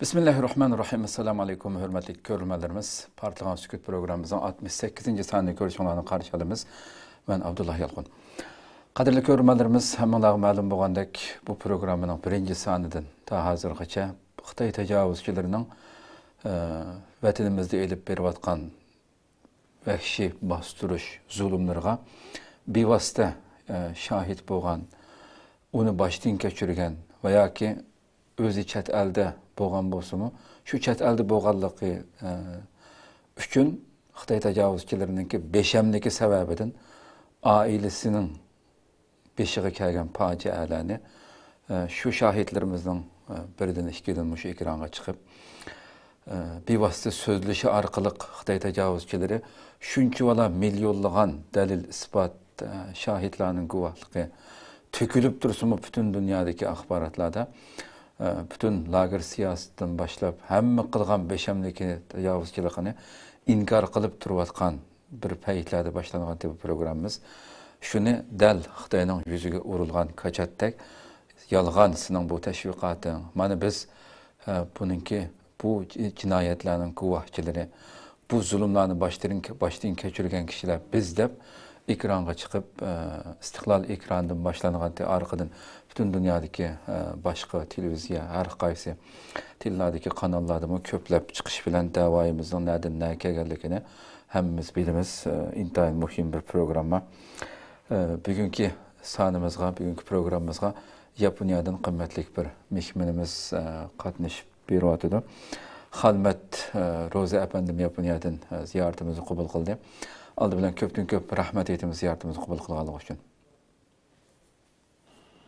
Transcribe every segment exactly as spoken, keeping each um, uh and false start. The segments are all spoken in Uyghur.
بىسمىللاھىررەھمانىررەھىم. ئەسسالامۇ ئەلەيكۇم، ھۆرمەتلىك كۆرۈرمەنلىرىمىز. پارتلىغان سۈكۈت پروگراممىمىزنىڭ ئاتمىش سەككىزىنچى سانىنى كۆرۈشۈڭلارنى قارشى ئالىمىز. مەن ئابدۇللا يالقۇن. قەدىرلىك كۆرۈرمەنلىرىمىز، ھەممىڭلارغا مەلۇم بولغاندەك، بۇ پروگراممىنىڭ بىرىنچى سانىدىن تا ھازىرغىچە خىتاي تاجاۋۇزچىلىرىنىڭ، ئە، ۋەتىنىمىزدە ئېلىپ بېرىۋاتقان ۋەھشىي باستۇرۇش زۇلۇملىرىغا بىۋاسىتە، ئە، شاھىت بولغان، ئۇنى باشتىن كەچۈرگەن ۋە ياكى ئۆزى چەت ئەلدە بولغان بولسىمۇ، شۇ چەت ئەلدە بولغانلىقى، ئە، ئۈچۈن خىتاي تاجاۋۇزچىلىرىنىڭكى بەشەملىكى سەۋەبىدىن ئائىلىسىنىڭ بېشىغا كەلگەن پاجىئەلەرنى، ئە، شۇ شاھىتلىرىمىزنىڭ، ئە، بىرىدىن، ئىككىدىن مۇشۇ ئېكرانغا چىقىپ، ئە، بىۋاسىتە سۆزلىشى ئارقىلىق خىتاي تاجاۋۇزچىلىرى شۇنچىۋالا مىليونلىغان دەلىل-ئىسپات، ئە، شاھىتلارنىڭ گۇۋاھلىقى تۆكۈلۈپ تۇرسىمۇ، پۈتۈن دۇنيادىكى ئاخباراتلاردا، ئە، پۈتۈن لاگېر سىياسىتىدىن باشلاپ، ھەممە قىلغان بەشەملىكى، تاجاۋۇزچىلىقىنى ئىنكار قىلىپ تۇرۇۋاتقان بىر پەيتلەردە باشلانغانتى بۇ پروگراممىمىز. شۇنى دەل خىتاينىڭ يۈزىگە ئۇرۇلغان كاچاتتەك، يالغان سېنىڭ بۇ تەشۋىقاتىڭ. مانا بىز، ئە، بۇنىڭكى، بۇ جىنايەتلەرنىڭ گۇۋاھچىلىرى. بۇ زۇلۇملارنى باشتىن، باشتىن كەچۈرگەن كىشىلەر بىز دەپ ئېكرانغا چىقىپ، ئە، ئىستىقلال ئېكرانىدىن باشلانغانتى، ئارقىدىن پۈتۈن دۇنيادىكى، ئە، باشقا تېلېۋىزىيە، ھەر قايسى تېلېلاردىكى قاناللاردىمۇ كۆپلەپ چىقىش بىلەن دەۋايىمىزنىڭ نەدىن نەگە كەلگەنلىكىنى ھەممىمىز بىلىمىز. ئە، ئىنتايىن مۇھىم بىر پروگرامما. ئە، بۈگۈنكى سانىمىزغا، بۈگۈنكى پروگراممىمىزغا ياپونىيەدىن قىممەتلىك بىر مېھمىنىمىز، ئە، قاتنىشىپ بېرىۋاتىدۇ. خالمەت، ئە، روزى ئەپەندىم ياپونىيەدىن، ئە، زىيارىتىمىزنى قوبۇل قىلدى. ئالدى بىلەن كۆپتىن كۆپ رەھمەت ئېيتىمىز زىيارىتىمىزنى قوبۇل قىلغانلىقى ئۈچۈن.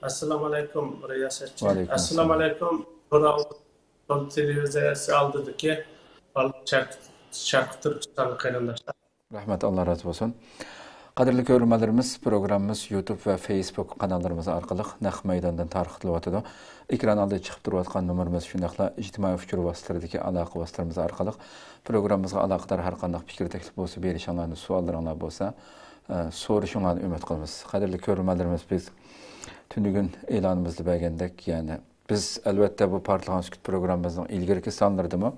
ئەسسالامۇئەلەيكۇم، رىياسەتچى. ۋەئەلەيكۇم ئەسسالام. ئەسسالامۇئەلەيكۇم. تور، تور تېلېۋىزىيەسى ئالدىدىكى شەرق، شەرقىي تۈركىستانلىق قېرىنداشلار. رەھمەت، ئاللا رازى بولسۇن. قەدىرلىك كۆرۈرمەنلىرىمىز، پروگراممىمىز يۇتۇب ۋە فېيسبۇك قاناللىرىمىز ئارقىلىق نەق مەيداندىن تارقىتىلىۋاتىدۇ. ئېكران ئالدىدا چىقىپ تۇرۇۋاتقان نومۇرىمىز، شۇنداقلا ئىجتىمائىي ئۇچۇر ۋاسىتىلىرىدىكى ئالاقە ۋاسىتىلىرىمىز ئارقىلىق پروگراممىمىزغا ئالاقىدار ھەر قانداق پىكىر، تەكلىپ بولسا بېرىشىڭلارنى، سوئاللىرىڭلار بولسا، ئە، سورىشىڭلارنى ئۈمىد قىلىمىز. قەدىرلىك كۆرۈرمەنلىرىمىز، بىز تۈنۈگۈن ئېلانىمىزدا بەرگەندەك، يەنى بىز، ئەلۋەتتە، بۇ پارتلىغان سۈكۈت پروگراممىمىزنىڭ ئىلگىرىكى سانلىرىدىمۇ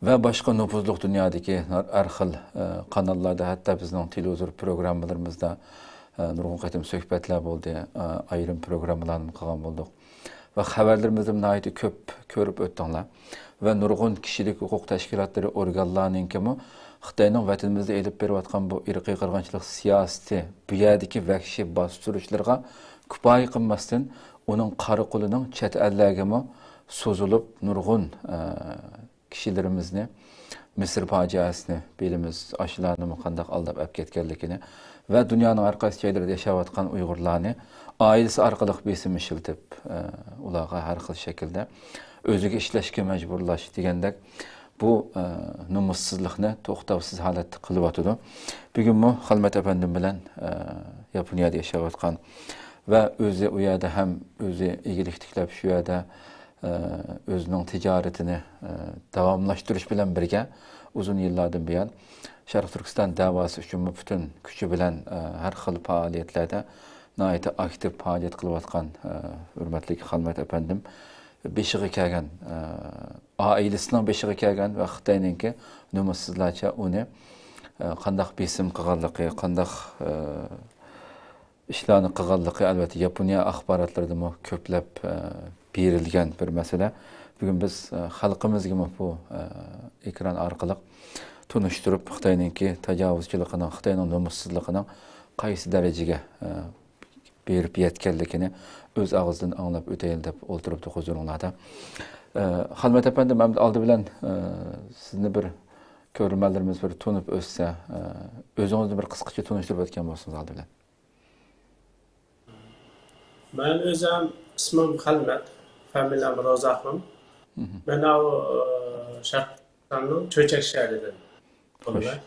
ۋە باشقا نوپۇزلۇق دۇنيادىكى ھەر خىل، ئە، قاناللاردا، ھەتتا بىزنىڭ تېلېۋىزور پروگراممىلىرىمىزدا، ئە، نۇرغۇن قېتىم سۆھبەتلەر بولدى، ئە، ئايرىم پروگراممىلارنى قىلغان بولدۇق. ۋە خەۋەرلىرىمىزدىمۇ ناھايىتى كۆپ كۆرۈپ ئۆتتۈڭلار. ۋە نۇرغۇن كىشىلىك ھوقۇق تەشكىلاتلىرى، ئورگانلارنىڭكىمۇ خىتاينىڭ ۋەتىنىمىزدە ئېلىپ بېرىۋاتقان بۇ ئىرقىي قىرغىنچىلىق سىياسىتى، بۇ يەردىكى ۋەھشىي باستۇرۇشلىرىغا كۇپايە قىلماستىن، ئۇنىڭ قارا قولىنىڭ چەت ئەللەرگىمۇ سوزۇلۇپ، نۇرغۇن، ئە، كىشىلىرىمىزنى، مىسىر پاجىئەسىنى بىلىمىز، ئاشۇلارنىمۇ قانداق ئالداپ ئەپ كەتكەنلىكىنى ۋە دۇنيانىڭ ھەر قايسى جايلىرىدا ياشاۋاتقان ئۇيغۇرلارنى ئائىلىسى ئارقىلىق بېسىم ئىشلىتىپ، ئە، ئۇلارغا ھەر خىل شەكىلدە ئۆزىگە ئىشلەشكە مەجبۇرلاش دېگەندەك بۇ، ئە، نومۇسسىزلىقنى توختاۋسىز ھالەتتە قىلىۋاتىدۇ. بۈگۈنمۇ خالمەت ئەپەندىم بىلەن، ئە، ياپونىيەدە ياشاۋاتقان ۋە ئۆزى ئۇ يەردە ھەم ئۆزى ئىگىلىك تىكلەپ، شۇ يەردە، ئە، ئۆزىنىڭ تىجارىتىنى، ئە، داۋاملاشتۇرۇش بىلەن بىرگە، ئۇزۇن يىللاردىن بۇيان شەرقىي تۈركىستان دەۋاسى ئۈچۈنمۇ پۈتۈن كۈچى بىلەن، ئە، ھەر خىل پائالىيەتلەردە ناھايىتى ئاكتىپ پائالىيەت قىلىۋاتقان، ئە، ھۆرمەتلىك خالمەت ئەپەندىم بېشىغا كەلگەن، ئە، ئائىلىسىنىڭ بېشىغا كەلگەن ۋە خىتاينىڭكى نومۇسسىزلارچە ئۇنى، ئە، قانداق بېسىم قىلغانلىقى، قانداق، ئە، ئىشلارنى قىلغانلىقى، ئەلۋەتتە، ياپونىيە ئاخباراتلىرىدىمۇ كۆپلەپ، ئە، بېرىلگەن بىر مەسىلە. بۈگۈن بىز، ئە، خەلقىمىزگىمۇ بۇ، ئە، ئېكران ئارقىلىق تونۇشتۇرۇپ، خىتاينىڭكى تاجاۋۇزچىلىقىنىڭ، خىتاينىڭ نومۇسسىزلىقىنىڭ قايسى دەرىجىگە، ئە، بېرىپ يەتكەنلىكىنى ئۆز ئاغزىدىن ئاڭلاپ ئۆتەيلى دەپ ئولتۇرۇپتۇق ھۇزۇرۇڭلاردا. ئە، خالمەت ئەپەندىم، ئەمدى ئالدى بىلەن، ئە، سىزنى بىر كۆرۈرمەنلىرىمىز بىر تونۇپ ئۆتسە، ئە، ئۆزىڭىزنى بىر قىسقىچە تونۇشتۇرۇپ ئۆتكەن بولسىڭىز ئالدى بىلەن. مەن ئۆزۈم ئىسمىم خەلمەت، فامىلىيەم روزاخۇن. مەن ئاۋۇ، ئە، شەرقىي تۈركىستاننىڭ چۆچەك شەھىرىدىن. خوش. بولىمەن.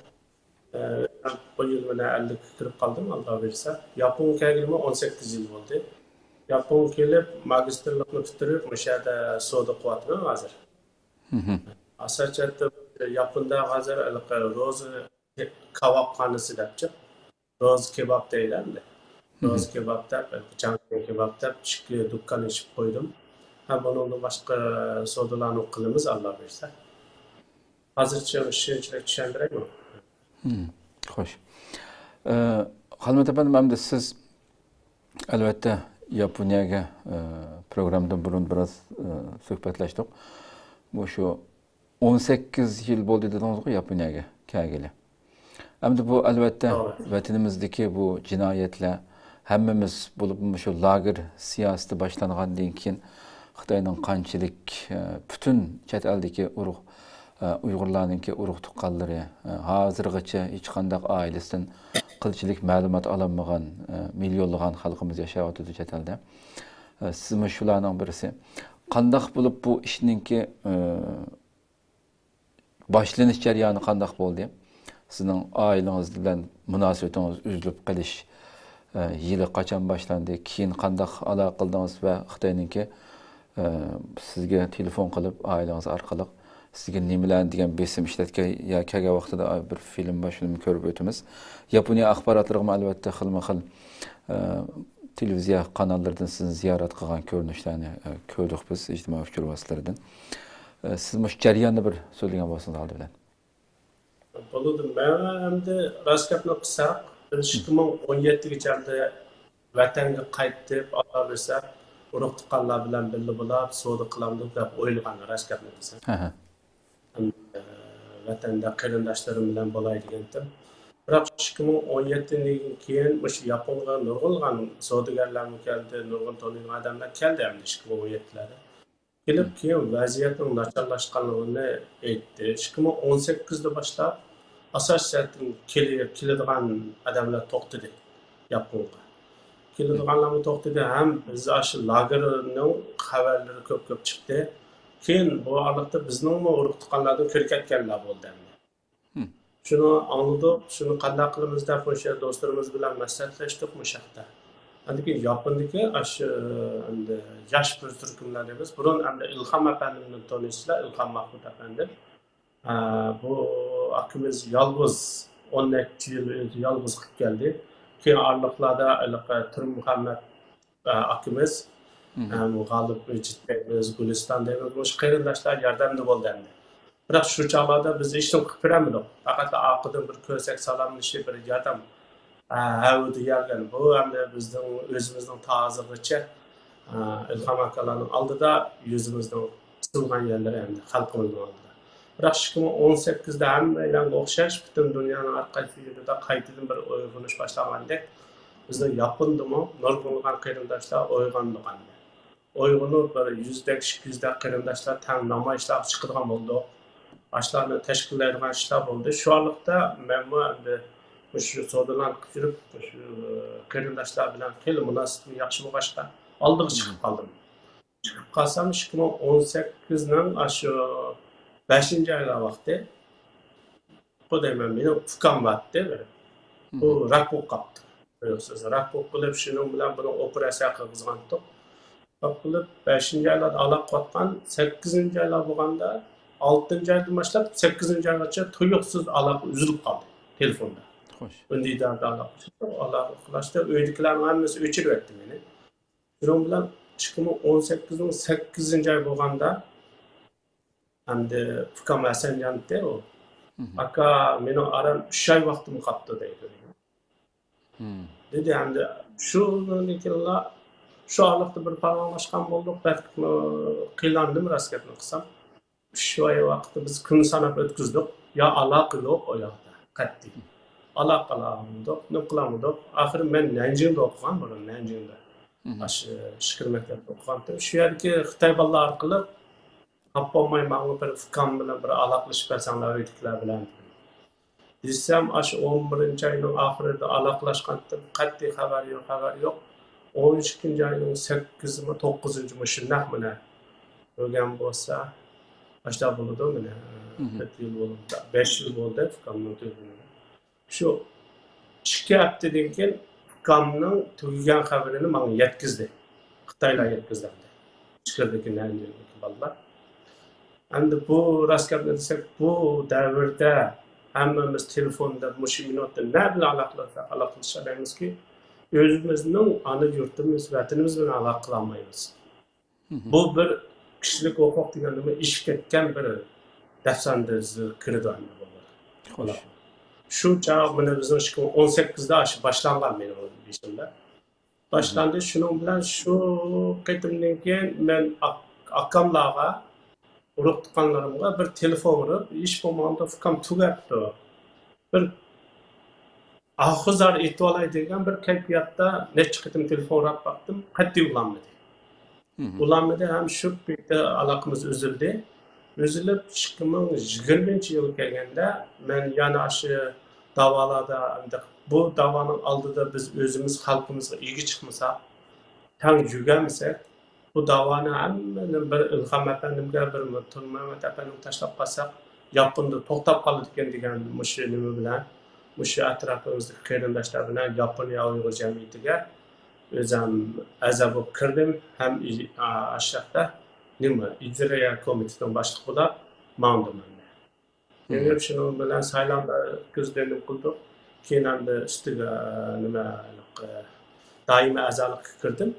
ئە، بۇ يىل مانا ئەللىككە كىرىپ قالدىم، ئاللا بۇيرۇسا. ياپونغا كەلگىلىمۇ ئون سەككىز يىل بولدى. ياپونغا كېلىپ، ماگىستىرلىقنى پۈتتۈرۈپ، مۇشۇ يەردە سودا قىلىۋاتىمەن ھازىر. ئاساسەن ياپوندا ھازىر ھېلىقى روزا كاۋاپخانىسى دەپچۇ. روزا كېباب دەيدۇ ئەمدى. روزا كېباب دەپ، جاڭ كېباب دەپ ئىككى دۇكان ئېچىپ قويدۇم. ھە، بۇنىڭدىن باشقا سودىلارنى قىلىمىز، ئاللا بۇيرۇسا. ھازىرچە شۇنچىلىك چۈشەندۈرەيمۇ؟ مم، خوش. ئە، خالمۇرات ئەپەندىم، ئەمدى سىز، ئەلۋەتتە، ياپونىيەگە، ئە، پروگراممىدىن بۇرۇن بىراز، ئە، سۆھبەتلەشتۇق. مۇشۇ ئون سەككىز يىل بولدى دېدىڭىزغۇ ياپونىيەگە كەلگىلى. ئەمدى بۇ، ئەلۋەتتە، توغرا. ۋەتىنىمىزدىكى بۇ جىنايەتلەر، ھەممىمىز، بولۇپمۇ شۇ لاگېر سىياسىتى باشلانغاندىن كېيىن، خىتاينىڭ قانچىلىك، ئە، پۈتۈن چەت ئەلدىكى ئۇرۇق، ئە، ئۇيغۇرلارنىڭكى ئۇرۇق تۇغقانلىرى، ئە، ھازىرغىچە ھېچقانداق ئائىلىسىدىن قىلچىلىك مەلۇمات ئالالمىغان، ئە، مىليونلىغان خەلقىمىز ياشاۋاتىدۇ چەت ئەلدە. ئە، سىزمۇ شۇلارنىڭ بىرسى. قانداق بولۇپ بۇ ئىشنىڭكى، ئە، باشلىنىش جەريانى قانداق بولدى؟ سىزنىڭ ئائىلىڭىز بىلەن مۇناسىۋىتىڭىز ئۈزۈلۈپ قېلىش، ئە، يىلى قاچان باشلاندى؟ كېيىن قانداق ئالاقە قىلدىڭىز ۋە خىتاينىڭكى، ئە، سىزگە تېلېفون قىلىپ، ئائىلىڭىز ئارقىلىق سىزگە نېمىلەرنى دېگەن بېسىم ئىشلەتكەن يا كەلگەن ۋاقتىدا بىر فىلىم بار، شۇنىمۇ كۆرۈپ ئۆتىمىز. ياپونىيە ئاخباراتلىرىغىمۇ ئەلۋەتتە خىلمۇ خىل، ئە، تېلېۋىزىيە قاناللىرىدىن سىزنى زىيارەت قىلغان كۆرۈنۈشلەرنى، ئە، كۆردۇق بىز ئىجتىمائىي ئۇچۇر ۋاسىتىلىرىدىن. ئە، سىز مۇشۇ جەرياننى بىر سۆزلىگەن بولسىڭىز ئالدى بىلەن. بولىدۇ. مەن ئەمدى راست گەپنى قىلساق، بىز ئىككى مىڭ ئون يەتتىگىچە ئەمدى ۋەتەنگە قايتىپ، ئاللا بەرسە، ئۇرۇق-تۇغقانلار بىلەن بىللە بولاپ، سودا قىلامدۇق دەپ ئويلىغان، راست گەپنى دېسەم. ھە، ھە. ھەم، ئە، ۋەتەندە قېرىنداشلىرىم بىلەن بولاي دېگەنتىم. بىراق، ئىككى مىڭ ئون يەتتىدىن كېيىن مۇشۇ ياپونغا نۇرغۇنلىغان سودىگەرلەرمۇ كەلدى، نۇرغۇن تونۇيدىغان ئادەملەر كەلدى ئەمدى ئىككى مىڭ ئون يەتتىلەردە. كېلىپ، كېيىن ۋەزىيەتنىڭ ناچارلاشقانلىقىنى ئېيتتى. ئىككى مىڭ ئون سەككىزدە باشلاپ، ئاساسىي جەھەتتىن كېلى-، كېلىدىغان ئادەملەر توختىدى ياپونغا. كېلىدىغانلارمۇ توختىدى، ھەم بىز ئاشۇ لاگېرنىڭ خەۋەرلىرى كۆپ-كۆپ چىقتى. كېيىن بۇ ئارىلىقتا بىزنىڭمۇ ئۇرۇق-تۇغقانلاردىن كۆرۈپ كەتكەنلەر بولدى ئەمدى. شۇنى ئاڭلىدۇق، شۇنى قانداق قىلىمىز دەپ، مۇشۇ دوستلىرىمىز بىلەن مەسلىھەتلەشتۇق مۇشۇ ھەقتە. ئاندىن كېيىن ياپوندىكى ئاشۇ، ئەمدى ياش بىر تۈركۈملەر دەيمىز. بۇرۇن ئەمدى ئىلھام ئەپەندىمنى تونۇيسىزلەر، ئىلھام مەخمۇت ئەپەندىم. ئە، بۇ ئاكىمىز يالغۇز، ئون نەچچە يىل ئۆزى يالغۇز قىلىپ كەلدى. كېيىن ئارىلىقلاردا ھېلىقى تۇرمۇھەممەت ئاكىمىز، ھەم غالىپ مىجىت دەيمىز، گۈلىستان دەيمىز، مۇشۇ قېرىنداشلار ياردەمدە بولدى ئەمدى. بىراق شۇ چاغلاردا بىز ھېچنېمە قىلىپ بېرەلمىدۇق. پەقەت ئارقىدىن بىر كۆسەك سالاملىشىپ، بىر ياردەم، ھە، ھەۋە دېگەن. بۇ ئەمدى بىزنىڭ ئۆزىمىزنىڭ تا ھازىرغىچە، ئە، ئىلھام ئاكىلارنىڭ ئالدىدا يۈزىمىزنىڭ سىلغان يەرلىرى ئەمدى خەلقىمىزنىڭ ئالدىدا. بىراق ئىككى مىڭ ئون سەككىزدە ھەممەيلەنگە ئوخشاش پۈتۈن دۇنيانىڭ ھەر قايسى يېرىدە قايتىدىن بىر ئويغىنىش باشلانغاندەك، بىزنىڭ ياپوندىمۇ نۇرغۇنلىغان قېرىنداشلار ئويغاندۇق ئەمدى. ئويغىنىپ، بىر يۈزدەك، ئىككى يۈزدەك قېرىنداشلار تەڭ نامايىشلارغا چىقىدىغان بولدۇق. ئاشۇلارنى تەشكىللەيدىغان ئىشلار بولدى. شۇ ئارىلىقتا مەنمۇ ئەمدى مۇشۇ سودىلارنى قىلىپ يۈرۈپ، مۇشۇ قېرىنداشلار بىلەن خېلى مۇناسىۋىتىم ياخشى بولغاچقا، ئالدىغا چىقىپ قالدىم. چىقىپ قالسام، ئىككى مىڭ ئون سەككىزنىڭ ئاشۇ بەشىنچى ئايلار ۋاقتى، بۇ دەيمەن، مېنىڭ ئۇكام بارتتى بىر. بۇ راك بولۇپ قاپتۇ. تۇيۇقسىز راك بولۇپ قېلىپ، شۇنىڭ بىلەن بۇنى ئوپېراتسىيە قىلغۇزغانتۇق. راك بولۇپ، بەشىنچى ئايلاردا ئالاقە قىلىۋاتقان، سەككىزىنچى ئايلار بولغاندا، ئالتىنچى ئايدىن باشلاپ سەككىزىنچى ئايغىچە تۇيۇقسىز ئالاقە ئۈزۈلۈپ قالدى تېلېفوندا. خوش. ئۈندىداردا ئالاقە، ئالاقە قىلاشتا ئۆيدىكىلەرنىڭ ھەممىسى ئۆچۈرۈۋەتتى مېنى. شۇنىڭ بىلەن ئىككى مىڭ ئون سەككىزنىڭ سەككىزىنچى ئايى بولغاندا، ئەمدى ئۇكام ھەسەنجانتى ئۇ. ئاكا، مېنىڭ ئاران ئۈچ ئاي ۋاقتىم قاپتۇ دەيدۇ. دېدى، ئەمدى شۇنىڭدىن كېيىنلا شۇ ئارىلىقتا بىر پاراڭلاشقان بولدۇق، بەك قىينالدىم راست گەپنى قىلسام. ئۈچ ئاي ۋاقىتنى بىز كۈن ساناپ ئۆتكۈزدۇق. يا ئالاقە يوق ئۇ ياقتا، قەتئىي. ئالاقە قىلالمىدۇق، نېمە قىلالمىدۇق. ئاخىرى مەن نەنجىڭدە ئوقۇغان بۇرۇن، نەنجىڭدە. ئاشۇ ئىچكىرى مەكتەپتە ئوقۇغانتىم. شۇ يەردىكى خىتاي بالىلار ئارقىلىق تاپالماي ماڭا بىر ئۇكام بىلەن بىر ئالاقىلىشىپ بەرسەڭلار ئۆيدىكىلەر بىلەن دېدىم. دېسەم، ئاشۇ ئون بىرىنچى ئاينىڭ ئاخىرىدا ئالاقىلاشقانتىم، قەتئىي خەۋەر يوق، خەۋەر يوق. ئون ئىككىنچى ئاينىڭ سەككىزىمۇ، توققۇزىنچىمۇ شۇنداق مانا. ئۆگەن بولسا، ئاشۇنداق بولىدۇ مانا. تۆت يىل بولدى، بەش يىل بولدى ئۇكامنىڭ تۈگىگىنىگە. شۇ ئىككى ھەپتىدىن كېيىن ئۇكامنىڭ تۈگىگەن خەۋىرىنى ماڭا يەتكۈزدى. خىتايلار يەتكۈزدى ئەمدى. ئىچكىرىدىكى نەنجىڭدىكى بالىلار. ئەمدى بۇ راست گەپنى دېسەك، بۇ دەۋردە ھەممىمىز تېلېفوندا مۇشۇ مىنۇتتا نە بىلەن ئالاقىلاشساق ئالاقىلىشالايمىزكى، ئۆزىمىزنىڭ ئانا يۇرتىمىز، ۋەتىنىمىز بىلەن ئالاقە قىلالمايمىز. بۇ بىر كىشىلىك ھوقۇق دېگەن نېمە ئېشىپ كەتكەن بىر دەپسەندە كىرىدۇ ئەمدى بۇلار. شۇ چاغ مانا بىزنىڭ ئىككى مىڭ ئون سەككىزدە ئاشۇ باشلانغان مېنىڭ بېشىمدا. باشلاندى. شۇنىڭ بىلەن شۇ قېتىمدىن كېيىن مەن ئاك-، ئاكاملارغا، ئۇرۇق تۇغقانلىرىمغا بىر تېلېفون ئۇرۇپ، ھېچ بولمىغاندا ئۇكام تۈگەپتۇ. بىر ئاھۇ زار ئېيتىۋالاي دېگەن بىر كەيپىياتتا نەچچە قېتىم تېلېفون ئۇراپ باقتىم، قەتئىي ئۇلانمىدى. ئۇلانمىدى ھەم شۇ پېتى ئالاقىمىز ئۈزۈلدى. ئۈزۈلۈپ، ئىككى مىڭ يىگىرمىنچى يىل كەلگەندە مەن يەنە ئاشۇ داۋالاردا، ئەمدى بۇ داۋانىڭ ئالدىدا بىز ئۆزىمىز خەلقىمىزغا ئىگە چىقمىساق، تەڭ يۈگەلمىسەك، بۇ داۋانى ھەممىنى بىر ئىلھام ئەپەندىمگە، بىر تۇرمەمەت ئەپەندىمگە تاشلاپ قالساق، ياپوندا توختاپ قالىدىكەن دېگەن مۇشۇ نېمە بىلەن، مۇشۇ ئەتراپىمىزدىكى قېرىنداشلار بىلەن ياپونىيە ئۇيغۇر جەمئىيىتىگە ئۆزۈم ئەزا بولۇپ كىردىم ھەم ئى-، ئا-، ئاشۇ ياقتا نېمە، ئىدارە كومىتېتىنىڭ باشلىقى بولاپ ماڭدىم ئەمدى. مېڭىپ شۇنىڭ بىلەن سايلامدا ئۆتكۈزدى، نېمە قىلدۇق. كېيىن ئەمدى ئۈستىگە، نېمە، دائىمىي ئەزالىققا كىردىم.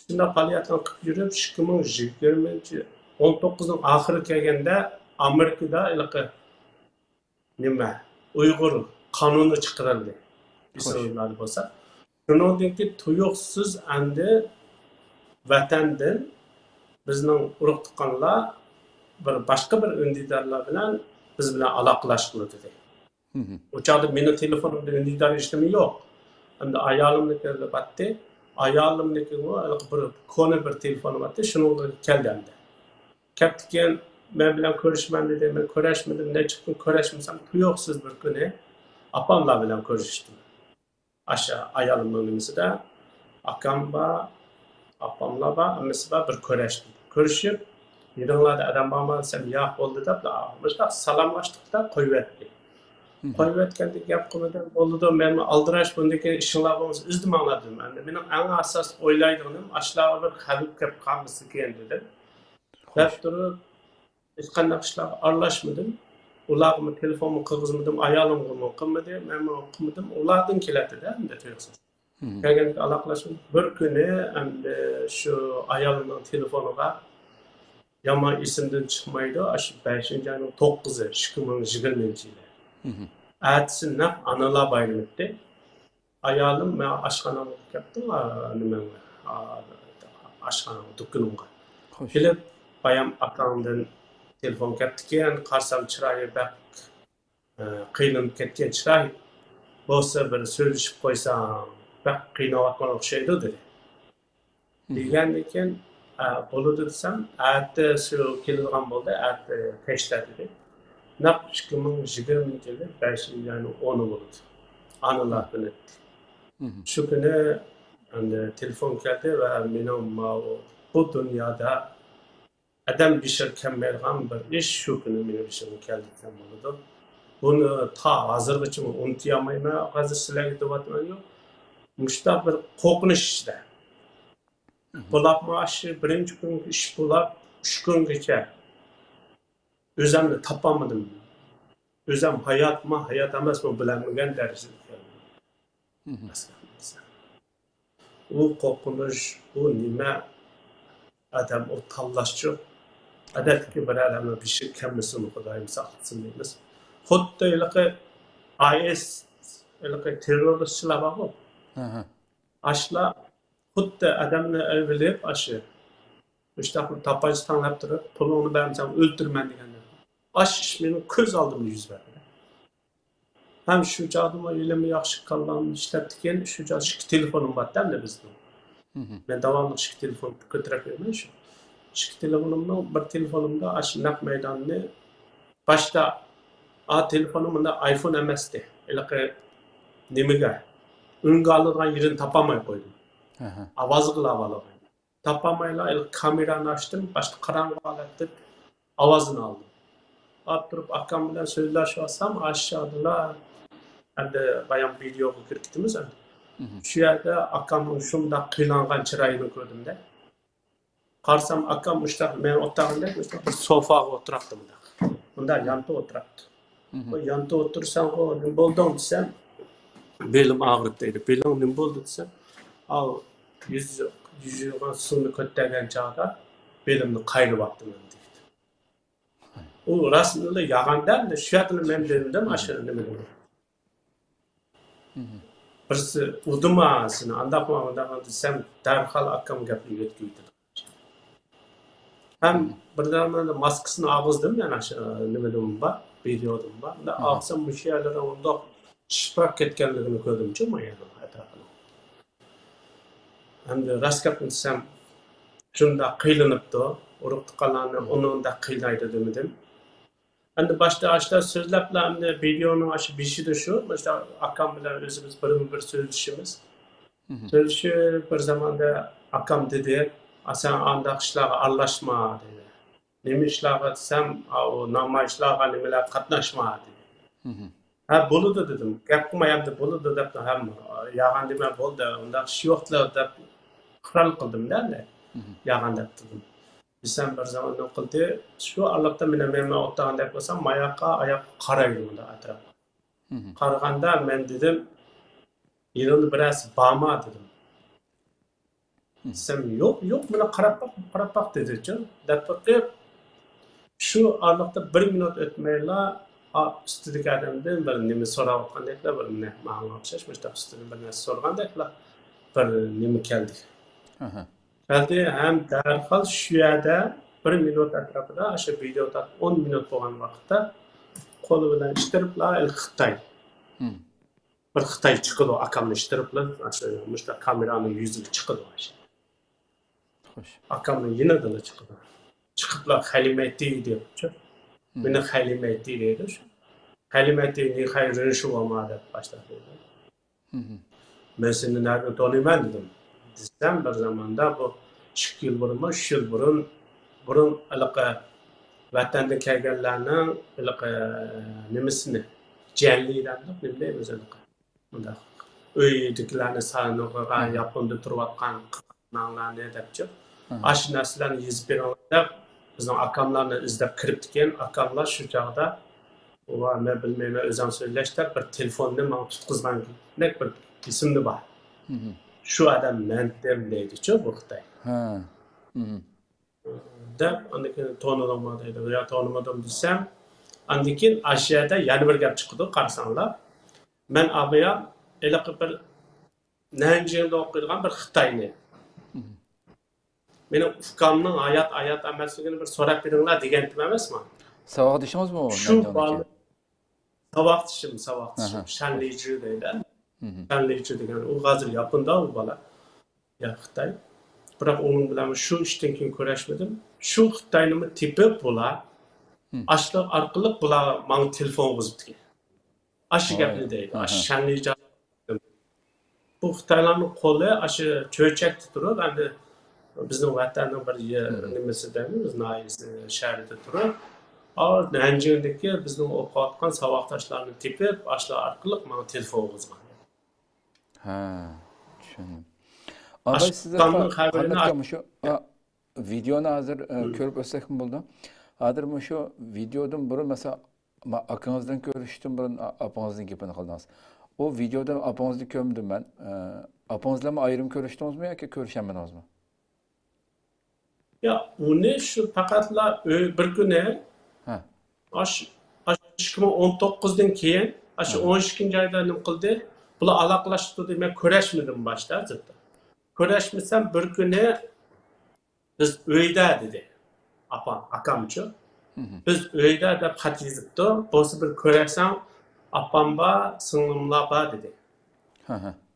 شۇنداق پائالىيەتلەرنى قىلىپ يۈرۈپ، ئىككى مىڭ يىگىرمىنچى، ئون توققۇزنىڭ ئاخىرى كەلگەندە ئامېرىكىدا ھېلىقى نېمە، ئۇيغۇر قانۇنى چىقىرىلدى. ئېسىڭىزدە بولسا. شۇنىڭدىن كېيىن تۇيۇقسىز ئەمدى ۋەتەندىن بىزنىڭ ئۇرۇق تۇغقانلار بىر باشقا بىر ئۈندىدارلار بىلەن بىز بىلەن ئالاقىلەشكىلى دېدى. ئۇ چاغدا مېنىڭ تېلېفونۇمدا ئۈندىدار ھېچنېمە يوق. ئەمدى ئايالىمنىڭكى باتتى. ئايالىمنىڭكىمۇ ھېلىقى بىر كونا بىر تېلېفونى باتتى. شۇنىڭغا كەلدى ئەمدى. كەپتىكەن، مەن بىلەن كۆرۈشمەن دېدى. مەن كۆرەشمىدىم. نەچچە كۈن كۆرەشمىسەم، تۇيۇقسىز بىر كۈنى ئاپاملار بىلەن كۆرۈشتۈم. ئاشۇ ئايالىمنىڭ نېمىسىدە، ئاكام بار، ئاپاملار بار، ھەممىسى بار، بىر كۆرۈشتۈم. كۆرۈشۈپ، يېنىڭلاردا ئادەم بارمۇ دېسەم، ياق، بولدى دەپ، مۇشۇنداق سالاملاشتۇق-دا، قويۇۋەتتى. قويۇۋەتكەندە گەپ قىلمىدىم، بولىدۇ، مەنمۇ ئالدىراش، بۇندىن كېيىن ئىشىڭلار بولمىسا ئىزدىمەڭلار دېدىم. ئەمدى مېنىڭ ئەڭ ئاساسلىق ئويلايدىغىنىم، ئاشۇلارغا بىر خەۋپ كەپ قالمىسىكىن دېدىم. دەپ تۇرۇپ، ھېچقانداق ئىشلارغا ئارىلاشمىدىم. ئۇلارغىمۇ تېلېفونمۇ قىلغۇزمىدىم، ئايالىمغىمۇ قىلمىدى، مەنمۇ قىلمىدىم. ئۇلاردىن كېلەتتى-دە، ئەمدى تۇيۇقسىز. كەلگەندە ئالاقىلاشمىدىم. بىر كۈنى ئەمدى شۇ ئايالىمنىڭ تېلېفونىغا يامان ئېسىمدىن چىقمايدۇ، ئاشۇ بەشىنچى ئاينىڭ توققۇزى، ئىككى مىڭ يىگىرمىنچى يىلى. ئەتىسى نەق ئانىلار بايرىمى ئىدى. ئايالىم، مەن ئاشخانامغا كەپتىم، ئا، نېمەڭگە، ئا، ئاشخانامغا، دۇكىنىمغا. كېلىپ، بايام ئاكاڭدىن تېلېفون كەپتىكەن، قارىسام چىرايى بەك، ئە، قىينىلىپ كەتكەن چىراي. بولسا بىر سۆزلىشىپ قويساڭ، بەك قىيناۋاتقان ئوخشايدۇ، دېدى. دېگەندىن كېيىن، ئە، بولىدۇ دېسەم، ئەتە شۇ كېلىدىغان بولدى، ئەتە كەچتە دېدى. نەق ئىككى مىڭ يىگىرمىنچى يىلى بەشىنچى ئاينىڭ ئونى بولىدۇ. ئانىلار كۈنى. شۇ كۈنى ئەمدى تېلېفون كەلدى ۋە مېنىڭ ماۋۇ، بۇ دۇنيادا ئادەم بېشىغا كەلمەيدىغان بىر ئىش شۇ كۈنى مېنىڭ بېشىمغا كەلدى دېسەم بولىدۇ. بۇنى تا ھازىرغىچە ئۇنتۇيالمايمەن، ھازىر سىلەرگە دەۋاتىمەن. مۇشۇنداق بىر قورقۇنچ ئىچىدە. بولۇپمۇ ئاشۇ بىرىنچى كۈنى ئىش بولۇپ، ئۈچ كۈنگىچە ئۆزۈمنى تاپالمىدىم. ئۆزۈم ھاياتمۇ، ھايات ئەمەسمۇ بىلەلمىگەن دەرىجىدە كەلدىم. ئۇ قورقۇنچ، ئۇ نېمە؟ ئادەم ئۇ تاللاشچۇ. ئادەتتىكى بىر ئادەمنىڭ بېشىغا كەلمىسۇن، خۇدايىم ساقلىسۇن دەيمىز. خۇددى ھېلىقى ئاي ئېس، ھېلىقى تېررورىستچىلار بارغۇ. ئاشۇلار خۇددى ئادەمنى ئەۋلىيىپ، ئاشۇ، مۇشتاق بىر تاپانچا تەڭلەپ تۇرۇپ، پۇلۇڭنى بەرمىسەڭ ئۆلتۈرىمەن دېگەندەك. ئاشۇ ئىش مېنىڭ كۆز ئالدىمدا يۈز بەردى. ھەم شۇ چاغدىمۇ ھېلىمۇ ياخشى كاللام ئىشلەپتىكەن، شۇ چاغدا ئىككى تېلېفونۇم بارتى ئەمدى بىزنىڭ. مەن داۋاملىق ئىككى تېلېفون كۆتۈرۈپ يۈرىمەن شۇ. ئىككى تېلېفونۇمنىڭ بىر تېلېفونۇمدا ئاشۇ نەق مەيداننى باشتا، ئا، تېلېفونۇم ئۇنداق ئايفون ئەمەستى. ھېلىقى نېمىگە، ئۈنگە ئالىدىغان يېرىنى تاپالماي قويدۇم. ئاۋازىغىلا ئالىدىغان. تاپالمايلا، ھېلىقى كامېرانى ئاچتىم، باشتا قاراڭغۇ ھالەتتە ئاۋازىنى ئالدىم. ئاپ تۇرۇپ ئاكام بىلەن سۆزلەشىۋاتسام، ئاشۇ چاغدىلا ئەمدى بايام ۋىدېئوغا كىرىپ كېتىمىز ئەمدى. شۇ يەردە ئاكامنىڭ شۇنداق قىينالغان چىرايىنى كۆردۈم-دە. قارىسام، ئاكام مۇشتاق، مەن ئولتۇرغاندەك، مۇشتاق بىر سوفاغا ئولتۇراپتۇ مۇنداق. مۇنداق يانتۇ ئولتۇراپتۇ. بۇ يانتۇ ئولتۇرساڭغۇ، نېمە بولدۇڭ دېسەم، بېلىم ئاغرىپ دەيدۇ. بېلىڭ نېمە بولدى دېسەم، ئاۋۇ يۈز، يۈز يۈرگەن سۇنى كۆتەرگەن چاغدا بېلىمنى قايرىۋاپتىمەن دېدى. ئۇ راستىنلا يالغان دەمدى، شۇ يەردىلا مەن بىلدىم، ئاشۇ نېمىدىن. بىرسى ئۇردىما سېنى، ئانداقما، مۇنداقما دېسەم، دەرھال ئاكام گەپنى يۆتكىۋېتىدۇ. ھەم بىردەمدە ماسكىسىنى ئالغۇزدۇم، يەنە شۇ نېمىدىن بار، ۋىدېودىن بار. مۇنداق ئالسام، مۇشۇ يەرلىرى ئۇنداق شىشىپ كەتكەنلىكىنى كۆردۈمچۇ، ما يەرنىڭ ئەتراپىنىڭ. ئەمدى راست گەپنى دېسەم، شۇنداق قىينىلىپتۇ. ئۇرۇق تۇغقانلارنى ئۇنىڭدەك قىينايدۇ دېمىدىم. ئەمدى باشتا ئاشتا سۆزلەپلا، ئەمدى ۋىدېونىڭ ئاشۇ بېشىدا شۇ، مۇشۇ ئاكام بىلەن ئۆزىمىز بىرمۇ بىر سۆزلىشىمىز. سۆزلىشىپ بىر زاماندا ئاكام دېدى، «ئا، سەن ئانداق ئىشلارغا ئارىلاشما» دېدى. نېمە ئىشلارغا دېسەم، «ئاۋۇ نامايىشلارغا، نېمىلەرگە قاتناشما» دېدى. ھە، بولىدۇ دېدىم. گەپ قىلماي ئەمدى بولىدۇ دەپ ھەم يالغان دېمە بولدى، ئۇنداق ئىش يوقلا دەپ ئىقرار قىلدىم-دە ئەمدى. يالغان دەپ تۇردۇم. دېسەم بىر زاماننى قىلدى. شۇ ئارىلىقتا مېنىڭ مەن ئولتۇرغاندەك بولسام، ماياققا، ئاياققا قارايدۇ مۇنداق ئەتراپقا. قارىغاندا مەن دېدىم، يېنىڭدا بىرەرسى بارما دېدىم. دېسەم، يوق، يوق، مانا قاراپ باق، قاراپ باق دېدىچۇ. دەپ بېقىپ، شۇ ئارىلىقتا بىر مىنۇت ئۆتمەيلا، ئا، ئۈستىدىكى ئادەمدىن بىر نېمە سوراۋاتقاندەكلا، بىر نە-، ماڭا ئوخشاش مۇشۇنداق ئۈستىدىن بىر نەرسە سورىغاندەكلا بىر نېمە كەلدى. كەلدى ھەم دەرھال شۇ يەردە بىر مىنۇت ئەتراپىدا، ئاشۇ ۋىدېو تارتىپ ئون مىنۇت بولغان ۋاقىتتا قولى بىلەن ئىتتىرىپلا، خىتاي. بىر خىتاي چىقىدۇ، ئاكامنى ئىتتىرىپلا، ئاشۇ مۇشۇنداق كامېرانىڭ يۈزىگە چىقىدۇ. ئاشۇ ئاكامنىڭ يېنىدىلا چىقىدۇ. چىقىپلا، «خەلىمەيتى» دەپچۇ. مېنى «خەلىمەيتى» دەيدۇ. «خەلىمەيتى، نىخەي رېنشۇۋاما» دەپ باشلاپ دەيدۇ. «مەن سېنى نەدىن تونۇيمەن؟» دېدىم. دېسەم، بىر زاماندا بۇ ئىككى يىل بۇرۇنمۇ، ئۈچ يىل بۇرۇن، بۇرۇن ھېلىقى ۋەتەندىن كەلگەنلەرنىڭ ھېلىقى نېمىسىنى، جيەنلى دەمدۇق، نېمە دەيمىز ھېلىقى؟ مۇنداق ئۆيدىكىلەرنى سانىغا، ياپوندا تۇرۇۋاتقان قىزلارنى دەپچۇ. ئاشۇ نەرسىلەرنى يېزىپ بېرىڭلار دەپ، بىزنىڭ ئاكاملارنى ئىزدەپ كىرىپتىكەن. ئاكاملار شۇ چاغدا، «ۋا، مەن بىلمەيمەن، ئۆزۈڭ سۆزلەش» دەپ، بىر تېلېفوننى ماڭا تۇتقۇزغان نەك بىر ئېسىمدە بار. شۇ ئادەم مەنتىم دەيدىچۇ بۇ خىتاي. دەپ، ئاندىن كېيىن، «تونۇدۇڭمۇ؟» دەيدۇ. «يا، تونۇمىدىم» دېسەم، ئاندىن كېيىن ئاشۇ يەردە يەنە بىر گەپ چىقىدۇ، قارىساڭلار. مەن ئابايام ھېلىقى بىر نەنجىڭدە ئوقۇيدىغان بىر خىتاينى، مېنىڭ ئۇكامنىڭ ھايات، ھايات ئەمەسلىكىنى بىر سوراپ بېرىڭلار دېگەنتىم ئەمەسمۇ؟ ساۋاقدىشىڭىزمۇ ئۇ شۇ نەنجىڭدىكى؟ بالا ساۋاقدىشىم، ساۋاقدىشىم. شەن لىجۈ دەيدۇ. شەن لىجۈ دېگەن، ئۇ ھازىر ياپوندا ئۇ بالا. يا خىتاي. بىراق ئۇنىڭ بىلەن شۇ ئىشتىن كېيىن كۆرۈشمىدىم. شۇ خىتاينىمۇ تېپىپ بۇلار، ئاشۇلار ئارقىلىق بۇلار ماڭا تېلېفون قىلغۇزۇپتىكەن. ئاشۇ گەپنى دەيدۇ. ئاشۇ شەن لىجۈ. بۇ خىتايلارنىڭ قولى ئاشۇ چۆچەكتە تۇرۇپ، ئەمدى بىزنىڭ ۋەتەننىڭ بىر يە-، نېمىسى دەيمىز، ناھىيەسى، شەھىرىدە تۇرۇپ، ئا، نەنجىڭدىكى بىزنىڭ ئوقۇۋاتقان ساۋاقداشلارنى تېپىپ، ئاشۇلار ئارقىلىق ماڭا تېلېفون قىلغان. ھە، چۈشەندىم. ئاباي، سىز قانداق، قانداق مۇشۇ، ئا، ۋىدېونى ھازىر، ئە، كۆرۈپ ئۆتسەكمۇ بولىدۇ. ھازىر مۇشۇ ۋىدېودىن بۇرۇن، مەسىلەن، ما-، ئاكىڭىزدىن كۆرۈشتىن بۇرۇن ئا-، ئاپىڭىزنىڭ گېپىنى قىلدىڭىز. ئۇ ۋىدېودىن ئاپىڭىزنى كۆرمىدىم مەن. ئە، ئاپىڭىز بىلەنمۇ ئايرىم كۆرۈشتىڭىزمۇ ياكى كۆرۈشەلمىدىڭىزمۇ؟ يا، ئۇنى شۇ پەقەتلا ئۆي بىر كۈنى، ھە. ئاش-، ئاش-، ئىككى مىڭ ئون توققۇزدىن كېيىن، ئاشۇ ئون ئىككىنچى ئايدا نېمە قىلدى؟ بۇلار ئالاقىلەشتى دېمەك، كۆرۈشمىدىم باشتا زادى. كۆرۈشمىسەم بىر كۈنى بىز ئۆيدە دېدى. ئاپام، ئاكامچۇ. بىز ئۆيدە دەپ خەت يېزىپتۇ. بولسا بىر كۆرەرسەن، ئاپام بار، سىڭلىملار بار دېدى.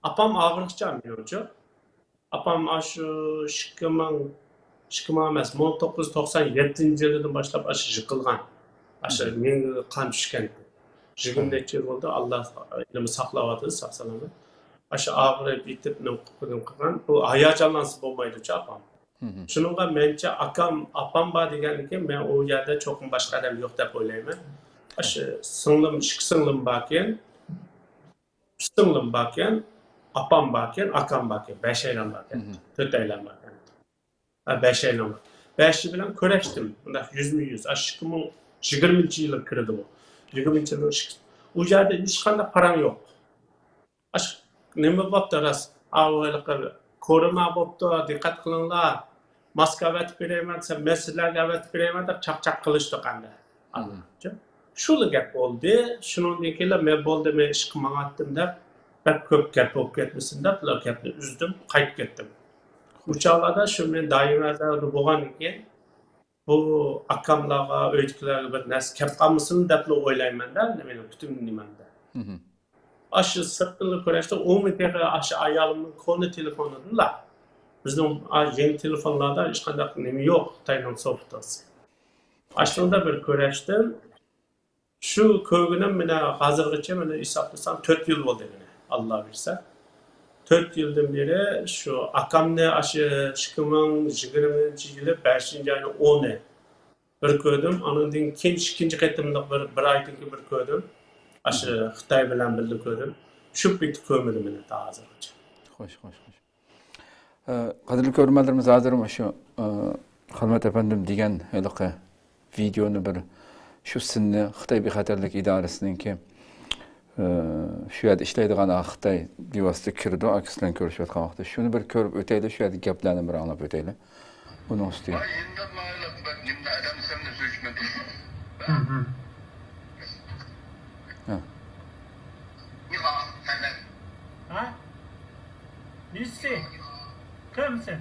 ئاپام ئاغرىقچان مېنىڭچۇ. ئاپام ئاشۇ ئىككى مىڭ، ئىككى مىڭ ئەمەس، مىڭ توققۇز يۈز توقسان يەتتىنچى يىلىدىن باشلاپ ئاشۇ يىقىلغان. ئاشۇ مېڭىگە قان چۈشكەن. يىگىرمە نەچچە يىل بولدى، ئاللا ئىلمى ساقلاۋاتىدۇ، ساق سالامەت. ئاشۇ ئاغرىپ يېتىپ، نېمە قىلغان، بۇ ھاياجانلانسا بولمايدۇچۇ ئاپام. شۇنىڭغا مەنچە ئاكام، ئاپام بار دېگەندىكىن، مەن ئۇ يەردە چوقۇم باشقا ئادەم يوق دەپ ئويلايمەن. ئاشۇ سىڭلىم، ئىككى سىڭلىم باركەن، ئۈچ سىڭلىم باركەن، ئاپام باركەن، ئاكام باركەن، بەشەيلەن باركەن، تۆتەيلەن باركەن. ھە، بەشەيلەن بار. بەشى بىلەن كۆرۈشتۈم. مۇنداق يۈزمۇ يۈز. ئاشۇ ئىككى مىڭ يىگىرمىنچى يىلى كىردى بۇ. يىگىرمىنچى يىلى ئىككى-، ئۇ يەردە ھېچقانداق پاراڭ يوق. ئاشۇ نېمە بوپتۇ راست؟ ئاۋۇ ھېلىقى كورونا بوپتۇ، دىققەت قىلىڭلار. ماسكا ئەۋەتىپ بېرەيمەن دېسەم، مەن سىلەرگە ئەۋەتىپ بېرەيمەن دەپ چاقچاق قىلىشتۇق ئەمدى. شۇلا گەپ بولدى. شۇنىڭدىن كېيىن مەن بولدى، مەن ئىشقا ماڭاتتىم دەپ، بەك كۆپ گەپ بولۇپ كەتمىسۇن دەپ، گەپنى ئۈزدۈم، قايتىپ كەتتىم. بۇ چاغلاردا شۇ مەن دائىمەن بولغاندىن كېيىن، بۇ ئاكاملارغا، ئۆيدىكىلەرگە بىر نەرسە كەپ قالمىسۇن دەپلا ئويلايمەن-دە، مېنىڭ پۈتۈن نېمەمدە. ئاشۇ سىرتتىنلا كۆرۈشتە، ئۇمۇ تېخى ئاشۇ ئايالىمنىڭ كونا تېلېفونىدىلا. بىزنىڭ ئا، يېڭى تېلېفونلاردا ھېچقانداق نېمە يوق، خىتاينىڭ سوفتىسى. ئاشۇنىڭدا بىر كۆرۈشتۈم. شۇ كۆرگىنىم مانا ھازىرغىچە، مانا ھېسابلىسام، تۆت يىل بولدى مانا، ئاللا بۇيرۇسا. تۆت يىلدىن بېرى شۇ ئاكامنى ئاشۇ ئىككى مىڭ يىگىرمىنچى يىلى بەشىنچى ئاينىڭ ئونى بىر كۆردۈم. ئانىڭدىن كېيىن ئىككىنچى قېتىملىق بىر، بىر ئايدىن كېيىن بىر كۆردۈم. ئاشۇ خىتاي بىلەن بىللە كۆردۈم. شۇ پېتى كۆرمىدىم مانا تا ھازىرغىچە. خوش، خوش، خوش. ئە، قەدىرلىك كۆرۈرمەنلىرىمىز، ھازىر مۇشۇ، ئە، خىلمەت ئەپەندىم دېگەن ھېلىقى ۋىدېونى بىر، شۇ سىننى خىتاي بىخەتەرلىك ئىدارىسىنىڭكى، ئە، شۇ يەردە ئىشلەيدىغان خىتاي بىۋاسىتە كىرىدۇ، ئاكىسى بىلەن كۆرۈشۈۋاتقان ۋاقىتتا. شۇنى بىر كۆرۈپ ئۆتەيلى، شۇ يەردە گەپلەرنى بىر ئاڭلاپ ئۆتەيلى. ئۇنىڭ ئۈستىگە. ھە. 你好，先生。啊？你是谁？干什么？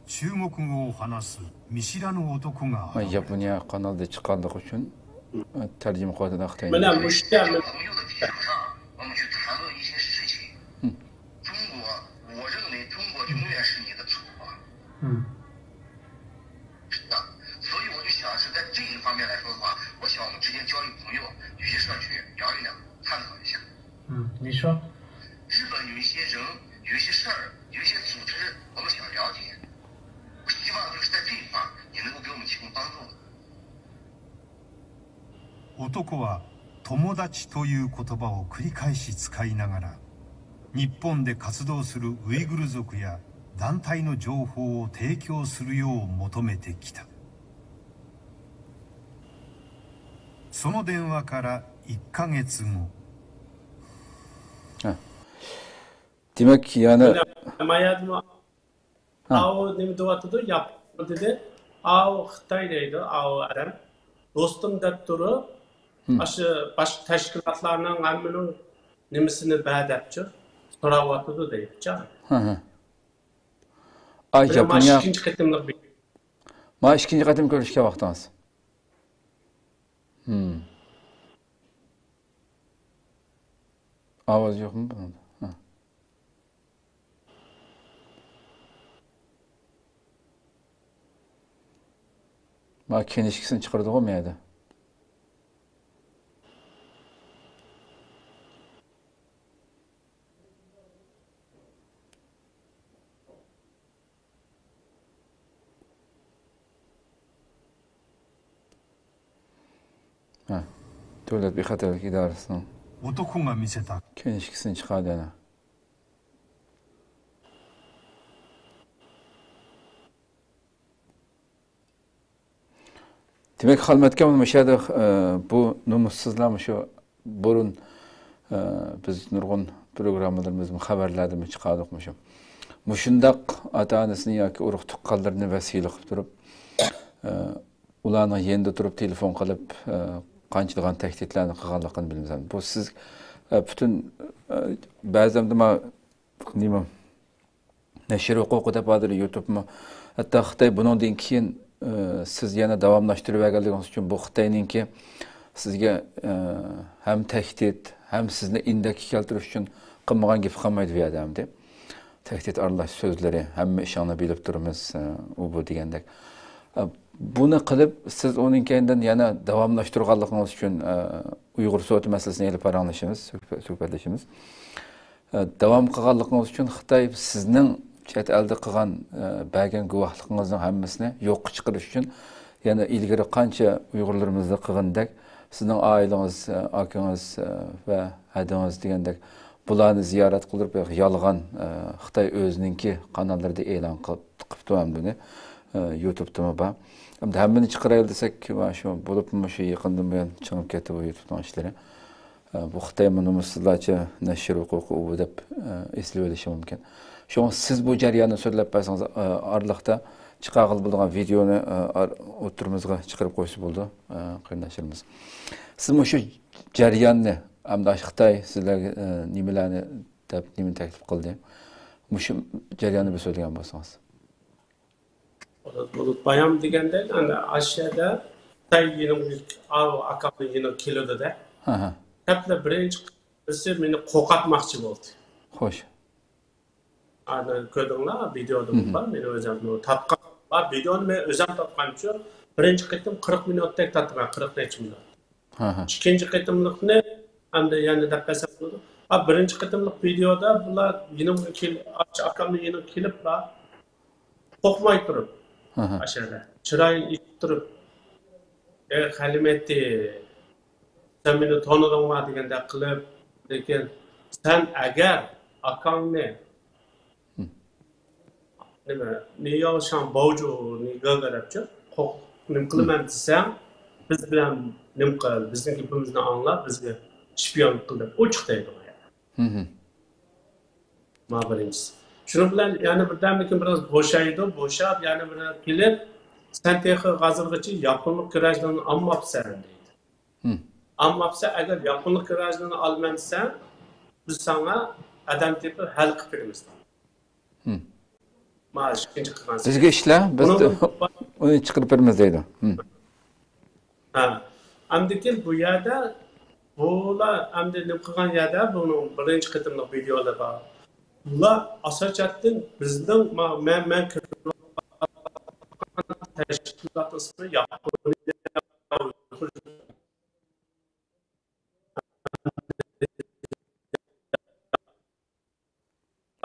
中国語を話す見知らぬ男が現れた。 ياپونىيە قانالىدا چىققانلىقى ئۈچۈن، ئە، تەرجىمە قىلىۋاتىدۇ خىتاينى. مانا مۇشۇ. 朋友的基础上，我们去谈论一些事情。中国，我认为中国永远是你的祖国。是的，所以我就想是在这一方面来说的话，我想我们之间交一朋友，有些事儿去聊一聊，探讨一下。你说。日本有一些人，有一些事儿，有一些组织，我们想了解。我希望就是在这一块儿，你能够给我们提供帮助。 男は友達という言葉を繰り返し使いながら、日本で活動するウイグル族や団体の情報を提供するよう求めてきた。その電話からいっかげつご。 ھە. دېمەك، يەنە ئاۋۇ نېمە دەۋاتىدۇ؟ ياپونلار دېدى. ئاۋۇ خىتاي دەيدۇ، ئاۋۇ ئادەم. دوستۇم دەپ تۇرۇپ، ئاشۇ باشقا تەشكىلاتلارنىڭ ھەممىنىڭ نېمىسىنى بەر دەپچۇ، سوراۋاتىدۇ دەيدىچۇ. ھە، ھە. ئاي، مانا ياپونىيە. ئىككىنچى قېتىملىق بىر. مانا ئىككىنچى قېتىم كۆرۈشكەن ۋاقتىڭىز. ھىم. ئاۋاز يوقمۇ بۇنىڭدا؟ ھە. ما كىنىشكىسىنى چىقىرىدىغۇ مەيەدە. ھە. دۆلەت بىخەتەرلىك ئىدارىسىنىڭ كىنىشكىسىنى چىقاردى ئەنە. دېمەك، خالمەتكەم مۇشۇ يەردە، ئە، بۇ نومۇسسىزلار مۇشۇ بۇرۇن، ئە، بىز نۇرغۇن پروگراممىلىرىمىزمۇ، خەۋەرلەردىمۇ چىقاردۇق مۇشۇ. مۇشۇنداق ئاتا-ئانىسىنى ياكى ئۇرۇق-تۇغقانلىرىنى ۋەسىيلە قىلىپ تۇرۇپ، ئە، ئۇلارنىڭ يېنىدا تۇرۇپ تېلېفون قىلىپ، ئە، قانچىلىغان تەھدىتلەرنى قىلغانلىقىنى بىلىمىز. بۇ سىز، ئە، پۈتۈن، ئە، بەزەمدە ما-، نېمە، نەشر ھوقۇقى دەپ ھازىر يۇتۇبمۇ، ھەتتا خىتاي بۇنىڭدىن كېيىن، ئە، سىز يەنە داۋاملاشتۇرۇۋەرگەنلىكىڭىز ئۈچۈن بۇ خىتاينىڭكى سىزگە، ئە، ھەم تەھدىت، ھەم سىزنى ئىندەككە كەلتۈرۈش ئۈچۈن قىلمىغان گېپى قالمايدۇ بۇ يەردە ئەمدى. تەھدىت ئارىلاش سۆزلىرى، ھەممە ئىشىڭنى بىلىپ تۇرىمىز، ئە، ئۇ بۇ دېگەندەك. ئە، بۇنى قىلىپ، سىز ئۇنىڭ كەينىدىن يەنە داۋاملاشتۇرغانلىقىڭىز ئۈچۈن، ئە، ئۇيغۇر سوتى مەسىلىسىنى ئېلىپ پاراڭلىشىمىز، سۆھبەت-، سۆھبەتلىشىمىز. ئە، داۋام قىلغانلىقىڭىز ئۈچۈن خىتاي سىزنىڭ چەت ئەلدە قىلغان، ئە، بەرگەن گۇۋاھلىقىڭىزنىڭ ھەممىسىنى يوققا چىقىرىش ئۈچۈن يەنە ئىلگىرى قانچە ئۇيغۇرلىرىمىزدا قىلغىنىدەك سىزنىڭ ئائىلىڭىز، ئە، ئاكىڭىز، ئە، ۋە ھەدىڭىز دېگەندەك بۇلارنى زىيارەت قىلدۇرۇپ يالغان، ئە، خىتاي ئۆزىنىڭكى قاناللىرىدا ئېلان قىلىپ، قىپتۇ ھەم بۇنى، ئە، يۇتۇبتىمۇ بار. ئەمدى ھەممىنى چىقىرايلى دېسەك، مانا شۇ بولۇپمۇ شۇ يېقىندىن بۇيان چىڭىپ كەتتى بۇ يۇتۇبنىڭ ئىشلىرى. ئە، بۇ خىتاي مۇنۇمۇ سىزلارچە نەشر ھوقۇقى ئۇ دەپ، ئە، ئېسىلىۋېلىشى مۇمكىن. شۇڭا سىز بۇ جەرياننى سۆزلەپ بەرسىڭىز، ئە، ئارىلىقتا چىقارغىلى بولىدىغان ۋىدېئونى، ئە، ئار-، ئوتتۇرىمىزغا چىقىرىپ قويسا بولىدۇ، ئە، قېرىنداشلىرىمىز. سىز مۇشۇ جەرياننى، ئەمدى ئاشۇ خىتاي سىزلەرگە، ئە، نېمىلەرنى دەپ، نېمىنى تەكلىپ قىلدى؟ مۇشۇ جەرياننى بىر سۆزلىگەن بولسىڭىز. بۇلۇت بايام دېگەندەك، ئەنە ئاشۇ يەردە خىتاي يېنىڭ، ئاۋۇ ئاكامنىڭ يېنىغا كېلىدۇ-دە. ھە، ھە. دەپلا بىرىنچى بىرسى مېنى قورقۇتماقچى بولدى. خوش. ئانا كۆردۈڭلار، ۋىدېودىمۇ بار، مېنى ئۆزۈم تارتقان بار. ۋىدېونى مەن ئۆزۈم تارتقانچۇ، بىرىنچى قېتىم قىرىق مىنۇتتەك تارتقان، قىرىق نەچچە مىنۇت. ھە، ھە. ئىككىنچى قېتىملىقنى ئەمدى يەنە دەپ بەرسەم بولىدۇ. ھا، بىرىنچى قېتىملىق ۋىدېودا بۇلار يېنىمغا كېلىپ، ئاكامنىڭ يېنىغا كېلىپلا، قورقماي تۇرۇپ، ھە، ھە. ئاشۇ يەردە چىرايىنى ئېچىپ تۇرۇپ، «ئەي، خەلىمەتى، سەن مېنى تونۇدۇڭما؟» دېگەندەك قىلىپ، لېكىن سەن ئەگەر ئاكاڭنى، نېمە، نىياۋ شاڭ باۋجۇنى گېگېرەپچۇ، قوق-، نېمە قىلىمەن دېسەڭ، بىز بىلەن نېمە قىل، بىزنىڭ گېپىمىزنى ئاڭلا، بىزگە شپىيونلۇق قىل دەپ ئوچۇق دەيدۇ. مانا بىرىنچىسى. شۇنىڭ بىلەن يەنە بىردەمدىن كېيىن بىراز بوشايدۇ، بوشاپ يەنە بىر كېلىپ، سەن تېخى ھازىرغىچە ياپونلۇق گراژداننى ئالماپسەن دەيدۇ. ئالماپسەن، ئەگەر ياپونلۇق گراژداننى ئالىمەن دېسەڭ، بىز ساڭا ئادەم تېپىپ ھەل قىلىپ بېرىمىز. مانا ئىككىنچى قىلغان سۆز. بىزگە ئىشلە، بىز ئۇنىڭدىن ئۇنى چىقىرىپ بېرىمىز دەيدۇ. ھە. ئاندىن كېيىن بۇ يەردە بۇلار ئەمدى نېمە قىلغان يەردە بۇنىڭ بىرىنچى قېتىملىق ۋىدېئولىرى بار. بۇلار ئاساسەتتىن بىزنىڭ ما-، مەن، مەن كىرىپ تەشكىلاتنىڭ ئىسمى ياپونىيە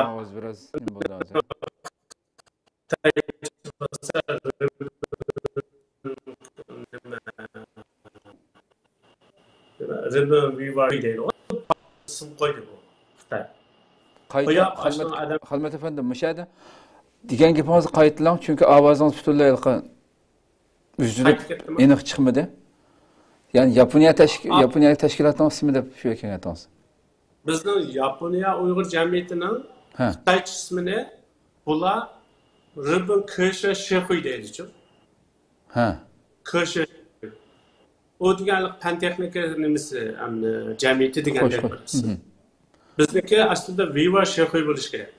ئاۋاز بىراز نېمە بولدى ھازىر؟ رېبىن ۋىۋاي دەيدۇ. ئىسىم قويدى بۇ خىتاي. قايتا، قويۇپ، خەلمەت، ئاشۇنىڭ ئادەم خەلمەت ئەپەندى، مۇشۇ يەردە دېگەن گېپىڭىزنى قايتىلاڭ، چۈنكى ئاۋازىڭىز پۈتۈنلەي ھېلىقى ئۈزۈلۈپ، قايتىپ كەتتىمۇ؟ ئېنىق چىقمىدى. يەنى ياپونىيە تەشك-، ئا- ياپونىيە تەشكىلاتىنىڭ ئىسمى دەپ شۇ يەرگە كەلگەنتىڭىز. بىزنىڭ ياپونىيە ئۇيغۇر جەمئىيىتىنىڭ ھە. خىتايچە ئىسمىنى بۇلار رېبىن كېشە شېخۇي دەيدىچۇ. ھە. كېشە. ئۇ دېگەنلىك پەن تېخنىكا نېمىسى، ئەمدى جەمئىيىتى دېگەندەك بىرسى. بىزنىڭكى ئەسلىدە ۋىۋا شېخۇي بولۇشى كېرەك.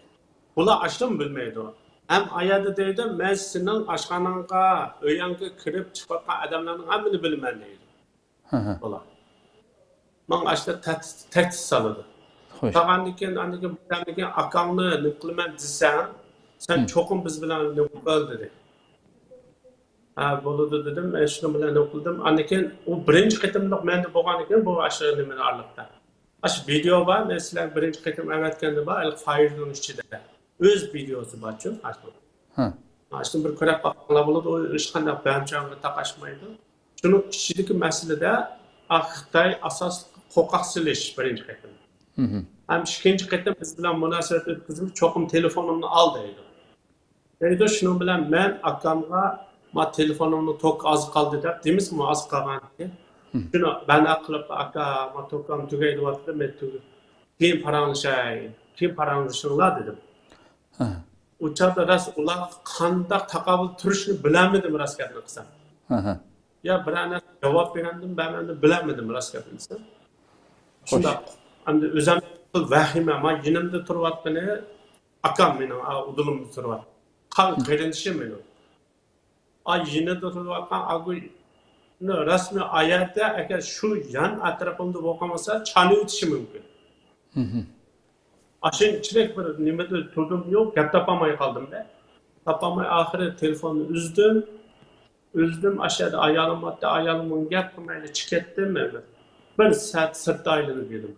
بۇلار ئاشۇنىمۇ بىلمەيدۇ. ھەم ئايەردە دەيدۇ، مەن سېنىڭ ئاشخاناڭغا، ئۆيۈڭگە كىرىپ چىقىۋاتقان ئادەملەرنىڭ ھەممىنى بىلىمەن دەيدۇ. ھە، ھە. بۇلار. ماڭا ئاشۇنداق تەھدىت، تەھدىت سالىدۇ. خوش. سالغاندىن كېيىن، ئاندىن كېيىن بىردەمدىن كېيىن ئاكاڭنى نېمە قىلىمەن دېسەڭ، سەن چوقۇم بىز بىلەن نېمە قىل دېدى. ھە، بولىدۇ دېدىم. مەن شۇنىڭ بىلەن نېمە قىلدىم. ئاندىن كېيىن ئۇ بىرىنچى قېتىملىق مەندە بولغاندىن كېيىن بۇ ئاشۇ نېمىنى ئارىلىقتا. ئاشۇ ۋىدېو بار، مەن سىلەرگە بىرىنچى قېتىم ئەۋەتكەندە بار، ھېلىقى فايىلنىڭ ئىچىدە. ئۆز ۋىدېوسى بارچۇ، ئاشۇ. ھە. ئاشۇنى بىر كۆرۈپ باقساڭلار بولىدۇ، ئۇ ھېچقانداق بەمچاغغا تاقاشمايدۇ. شۇنىڭ ئىچىدىكى مەسىلىدە، ئا، خىتاي ئاساسلىقى قورقاق سېلىش بىرىنچى قېتىم. ھەم ئىككىنچى قېتىم بىز بىلەن مۇناسىۋەت ئۆتكۈزۈپ، چوقۇم تېلېفونۇمنى ئال دەيدۇ. دەيدۇ، شۇنىڭ بىلەن مەن ئاكامغا، ما تېلېفونۇمنىڭ توكى ئاز قالدى دەپ، دېمىسىمۇ ئاز قالغان ئىكەن. شۇنى بەنا قىلىپ، ئاكا، ما توكام تۈگەي دەۋاتىدۇ، مەن تۈگە-، كېيىن پاراڭلىشاي، كېيىن پاراڭلىشىڭلار دېدىم. ئۇ چاغدا راست ئۇلارغا قانداق تاقابىل تۇرۇشنى بىلەلمىدىم، راست گەپنى قىلسام. يا بىرەر نەرسە جاۋاب بېرەمدىم، بەرمەمدىم، بىلەلمىدىم، راست گەپنى دېسەم. خوش. شۇنداق، ئەمدى ئۆزۈم ۋەھىمە، ما يېنىمدا تۇرۇۋاتقىنى ئاكام مېنىڭ، ئا، ئۇدۇلۇمدا تۇرۇۋاتقان. قان قېرىندىشىم مېنىڭ. ئا، يېنىدا تۇرۇۋاتقان ئاگۇينى رەسمىي ئايەتتە، ئەگەر شۇ يان ئەتراپىمدا بولغان بولسا، چانىۋېتىشى مۇمكىن. ئاشۇنچىلىك بىر نېمىدە تۇردۇم، يوق، گەپ تاپالماي قالدىم-دە. تاپالماي ئاخىرى تېلېفوننى ئۈزدۈم. ئۈزدۈم، ئاشۇ يەردە ئايالىم بارتتى، ئايالىم مۇنى گەپ قىلمايلا چىقىپ كەتتىم. مەن بىر سائەت سىرتتا ئايلىنىپ يۈردۈم.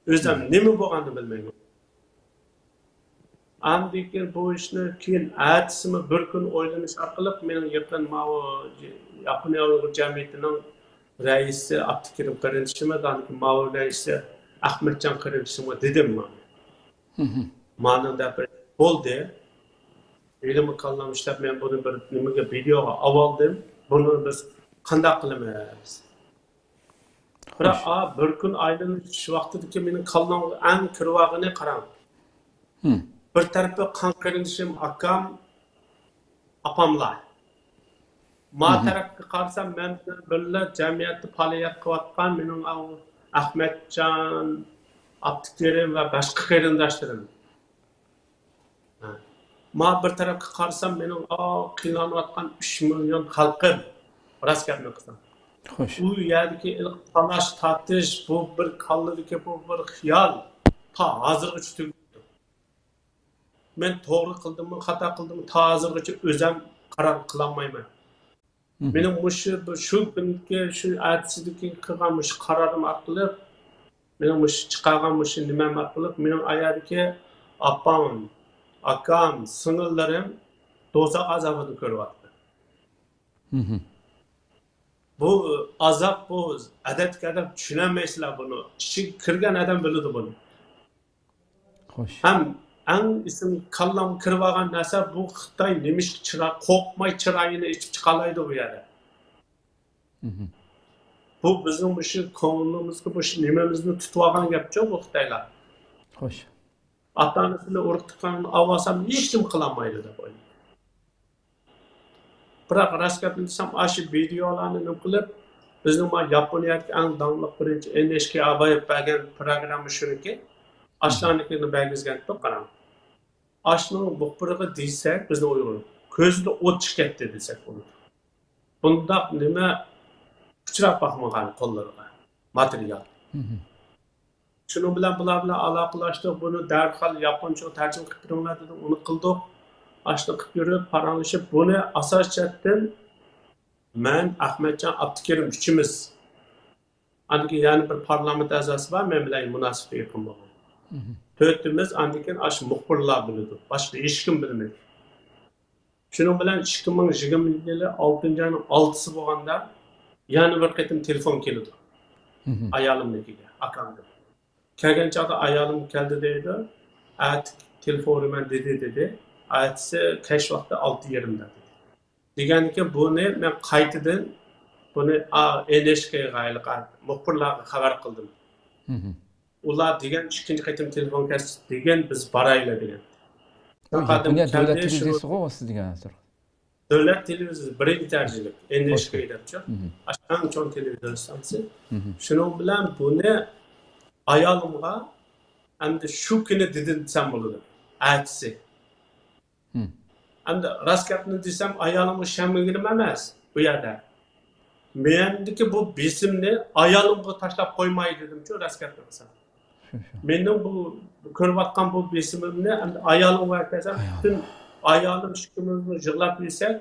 ئۆزۈم نېمە بولغاننى بىلمەيمەن. ئاندىن كېيىن بۇ ئىشنى كېيىن ئەتىسىمۇ بىر كۈن ئويلىنىش ئارقىلىق مېنىڭ يېقىن ماۋۇ ياپونىيە ئۇيغۇر جەمئىيىتىنىڭ رەئىسى ئابدۇكېرىم قېرىندىشىمغا، ئاندىن كېيىن ماۋۇ رەئىسى ئەخمەتجان قېرىندىشىمغا دېدىم مانا. مانا دەپ بولدى. ھېلىمۇ كاللام ئىشلەپ مەن بۇنى بىر نېمىگە، ۋىدېوغا ئاۋالدىم. بۇنى بىز قانداق قىلىمىز؟ بىراق، ئا، بىر كۈن ئايلىنىش ۋاقتىدىكى مېنىڭ كاللامغا ئەڭ كىرىۋالغىنى، قاراڭ. بىر تەرىپى قان قېرىندىشىم، ئاكام، ئاپاملار. ما تەرەپكە قارىسام، مەن بىلەن بىللە جەمئىيەتتە پائالىيەت قىلىۋاتقان مېنىڭ ئاۋۇ ئەخمەتجان، ئابدۇكېرىم ۋە باشقا قېرىنداشلىرىم. ھە. ما بىر تەرەپكە قارىسام، مېنىڭ ئا، قىينىلىۋاتقان ئۈچ مىليون خەلقىم، راست گەپنى قىلسام. خوش. ئۇ يەردىكى ھېلىقى تالاش تارتىش، بۇ بىر كاللىدىكى بۇ بىر خىيال تا ھازىرغىچە تۈگىمەپتۇ. مەن توغرا قىلدىممۇ، خاتا قىلدىممۇ، تا ھازىرغىچە ئۆزەم قارار قىلالمايمەن. مېنىڭ مۇشۇ، شۇ كۈنكى، شۇ ئەتىسىدىكى قىلغان مۇشۇ قارارىم ئارقىلىق، مېنىڭ مۇشۇ چىقارغان مۇشۇ نېمەم ئارقىلىق، مېنىڭ ئايالدىكى ئاپام، ئاكام، سىڭىللىرىم دوزاخ ئازابىنى كۆرۈۋاتىدۇ. بۇ ئازاب، بۇ ئادەتتىكى ئادەم چۈشىنەلمەيسىلەر بۇنى. ئىچىگە كىرگەن ئادەم بىلىدۇ بۇنى. خوش. ھەم ئەڭ ئېسىم كاللامغا كىرىۋالغان نەرسە، بۇ خىتاي نېمىشقا چىراي، قورقماي چىرايىنى ئېچىپ چىقالايدۇ بۇ يەردە. بۇ بىزنىڭ مۇشۇ كۆڭلىمىزگە، مۇشۇ نېمىمىزنى تۇتۇۋالغان گەپچۇ بۇ خىتايلار. خوش. ئاتا-ئانىسىنى ئۇرۇق-تۇغقاننى ئاۋالسام ھېچنېمە قىلالمايدۇ دەپ ئويلايدۇ. بىراق راست گەپنى دېسەم، ئاشۇ ۋىدېئولارنى نېمە قىلىپ، بىزنىڭ ما ياپونىيەدىكى ئەڭ داڭلىق بىرىنچى ئېن ئېچ كې ئابايېف بەرگەن پروگرامما شۇنىكى، ئاشۇلارنىڭكىنى بەرگۈزگەنتۇق، قاراڭ. ئاشۇنىڭ مۇخبىرىغا دېسەك، بىزنىڭ ئۇيغۇر، كۆزىدە ئوت چىقىپ كەتتى دېسەك بولىدۇ. بۇنداق نېمە ئۇچراپ باقمىغان قوللىرىغا ماتېرىيال. شۇنىڭ بىلەن بۇلار بىلەن ئالاقىلەشتۇق. بۇنى دەرھال ياپونچىغا تەرجىمە قىلىپ بېرىڭلار دېدى. ئۇنى قىلدۇق. ئاشۇنى قىلىپ يۈرۈپ، پاراڭلىشىپ، بۇنى ئاساسىي جەھەتتىن مەن، ئەخمەتجان، ئابدۇكېرىم ئۈچىمىز. ئاندىن كېيىن يەنە بىر پارلامېنت ئەزاسى بار، مەن بىلەن مۇناسىۋىتى يېقىن بولغان. تۆتىمىز، ئاندىن كېيىن ئاشۇ مۇخبىرلار بىلىدۇ. باشقا ھېچكىم بىلمىدى. شۇنىڭ بىلەن ئىككى مىڭ يىگىرمىنچى يىلى ئالتىنچى ئاينىڭ ئالتىسى بولغاندا يەنە بىر قېتىم تېلېفون كېلىدۇ. ئايالىمنىڭكىگە، ئاكامدىن. كەلگەن چاغدا ئايالىم كەلدى دەيدۇ. ئەتە تېلېفون ئۇرىمەن دېدى، دېدى. ئەتىسى كەچ ۋاقتى ئالتە يېرىمدا دېدى. دېگەندىكىن بۇنى مەن قايتىدىن بۇنى، ئا، ئېن ئېچ كېغا ھېلىقى مۇخبىرلارغا خەۋەر قىلدىم. ئۇلار دېگەن ئىككىنچى قېتىم تېلېفون كەلسە دېگەن بىز بارايلى دېگەن. ئۇ ياپونىيە دۆلەت تېلېۋىزىيىسىغۇ ئۇ سىز دېگەن ھازىر. دۆلەت تېلېۋىزىيىسى بىرىنچى دەرىجىلىك، ئېن ئېچ كې دەپچۇ. ئەڭ چوڭ تېلېۋىزىيە ئىستانسىسى. شۇنىڭ بىلەن بۇنى ئايالىمغا ئەمدى شۇ كۈنى دېدىم دېسەم بولىدۇ. ئەتىسى. ئەمدى راست گەپنى دېسەم، ئايالىمغا ئىشەنمىگىنىم ئەمەس بۇ يەردە. مەندىكى بۇ بېسىمنى ئايالىمغا تاشلاپ قويماي دېدىمچۇ، راست گەپنى قىلسام. مېنىڭ بۇ كۆرۈۋاتقان بۇ بېسىمىمنى ئەمدى ئايالىمغا ئەكەلسەم، پۈتۈن ئايالىم ئىككىمىزمۇ يىغلاپ يۈرسەك،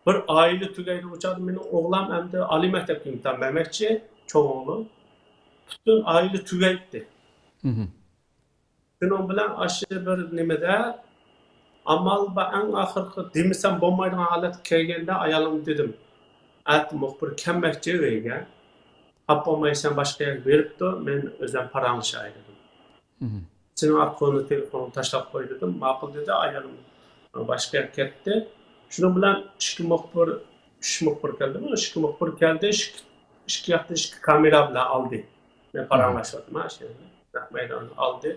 بىر ئائىلە تۈگەيدۇ. ئۇ چاغدا مېنىڭ ئوغلام ئەمدى ئالىي مەكتەپكە ئىمتىھان بەرمەكچى، چوڭ ئوغلۇم. پۈتۈن ئائىلە تۈگەيتتى. شۇنىڭ بىلەن ئاشۇ بىر نېمىدە ئامال بار، ئەڭ ئاخىرقى دېمىسەم بولمايدىغان ھالەتكە كەلگەندە ئايالىمغا دېدىم، ئەتە مۇخبىر كەلمەكچى ئۆيگە، تاپالمايسەن باشقا يەرگە بېرىپتۇ، مەن ئۆزۈم پاراڭلىشاي دېدىم. سېنىڭ ئارقىلىق تېلېفوننى تاشلاپ قوي دېدىم. ماقۇل دېدى، ئايالىم باشقا يەرگە كەتتى. شۇنىڭ بىلەن ئىككى مۇخبىر، ئۈچ مۇخبىر كەلدىمۇ؟ ئىككى مۇخبىر كەلدى، ئىككى، ئىككى ياقتىن ئىككى كامېرا بىلەن ئالدى. مەن پاراڭلاشىۋاتىمەن، ئاشۇ يەردە. نەق مەيداننى ئالدى.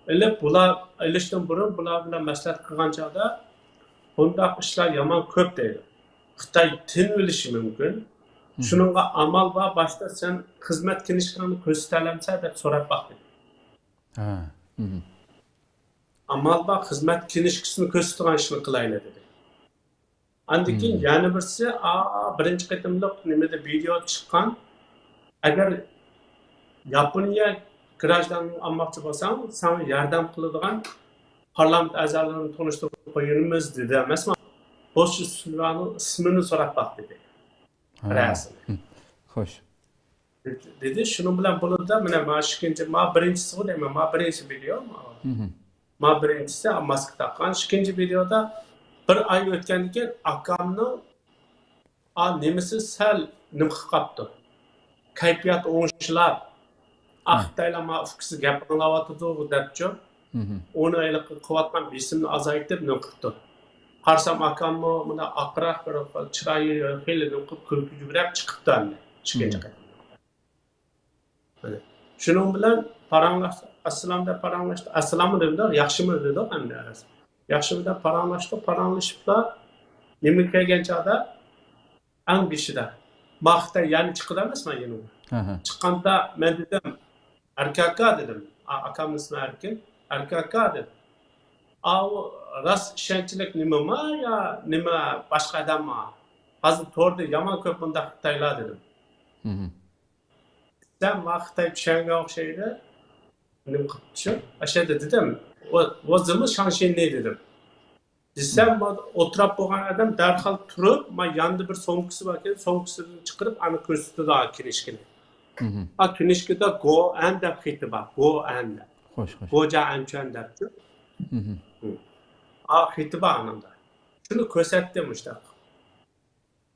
ئېلىپ، بۇلار، ئېلىشتىن بۇرۇن بۇلار بىلەن مەسلىھەت قىلغان چاغدا، بۇنداق ئىشلار يامان كۆپ دەيدۇ. خىتاي تىنىۋېلىشى مۇمكىن. شۇنىڭغا ئامال بار، باشتا سەن خىزمەت كىنىشكاڭنى كۆرسىتەلەمسەن دەپ سوراپ باق دېدى. ھە. ئامال بار، خىزمەت كىنىشكىسىنى كۆرسىتىدىغان ئىشنى قىلايلى دېدى. ئاندىن كېيىن يەنە بىرسى، ئا، بىرىنچى قېتىملىق نېمىدە ۋىدېو چىققان، ئەگەر ياپونىيە گراژدانلىقىنى ئالماقچى بولساڭ، ساڭا ياردەم قىلىدىغان پارلامېنت ئەزالىرىنى تونۇشتۇرۇپ قويىمىز دېدى ئەمەسمۇ؟ بوشىسلانىڭ ئىسمىنى سوراپ باق دېدى. ھە. رەئىسىنى. خوش. دېدى، شۇنىڭ بىلەن بولىدۇ، مانا، ما ئىككىنچى، ما بىرىنچىسىغۇ دەيمەن، ما بىرىنچى ۋىدېو. ما بىرىنچىسى ماسكا تاققان، ئىككىنچى ۋىدېودا بىر ئاي ئۆتكەندىن كېيىن ئاكامنىڭ، ئا، نېمىسى سەل نېمە قىلىپ قاپتۇ. كەيپىياتى ئوڭشىلاپ، ئاھ، خىتايلار ما ئۇكىسى گەپ ئاڭلاۋاتىدۇ دەپچۇ. ئۇنى ھېلىقى قىلىۋاتقان بېسىمنى ئازايتىپ نېمە قىپتۇ. قارىسام ئاكاممۇ مۇنداق ئاقراق، بىر خىل چىرايى خېلى نېمە قىلىپ، كۈلكە يۈگرەپ چىقىپتۇ ئەمدى ئىككىنچى قېتىم. شۇنىڭ بىلەن پاراڭلاشتۇق. ئەسسالام دەپ پاراڭلاشتۇق. ئەسسالاممۇ دېمىدۇق، ياخشىمۇ دېدۇق ئەمدى ئەرەس. ياخشىمۇ دەپ پاراڭلاشتۇق، پاراڭلىشىپلا نېمە كەلگەن چاغدا ئەڭ بېشىدا ما خىتاي يەنە چىقىدۇ ئەمەسما يېنىمغا. ئاھا. چىققاندا مەن دېدىم، ئەركە ئاكا دېدىم. ئا-، ئاكامنىڭ ئىسمى ئەركىن. ئەركە ئاكا دېدىم. ئاۋۇ راست ئىشەنچلىك نېمىما يا نېمە باشقا ئادەمما؟ ھازىر توردا يامان كۆپ بۇنداق خىتايلار دېدىم. مھم. دېسەم، ما خىتاي چۈشەنگەن ئوخشايدۇ. نېمە قىپتۇ شۇ؟ ئاشۇ يەردە دېدىم. ۋو-، ۋوزىمىز شاڭشىننى دېدىم. دېسەم، ما ئولتۇراپ بولغان ئادەم دەرھال تۇرۇپ، ما ياندا بىر سومكىسى بار ئىكەن، سومكىسىدىن چىقىرىپ، ئانا كۆرسىتىدۇ ئا كىنىشكىنى. مھم. ئا كىنىشكىدا گوئەن دەپ خېتى بار، گوئەن دەپ. خوش، خوش. گوجيەنچۈەن دەپ. مھم. ئا خېتى بار ئانىڭدا. شۇنى كۆرسەتتى مۇشتاق.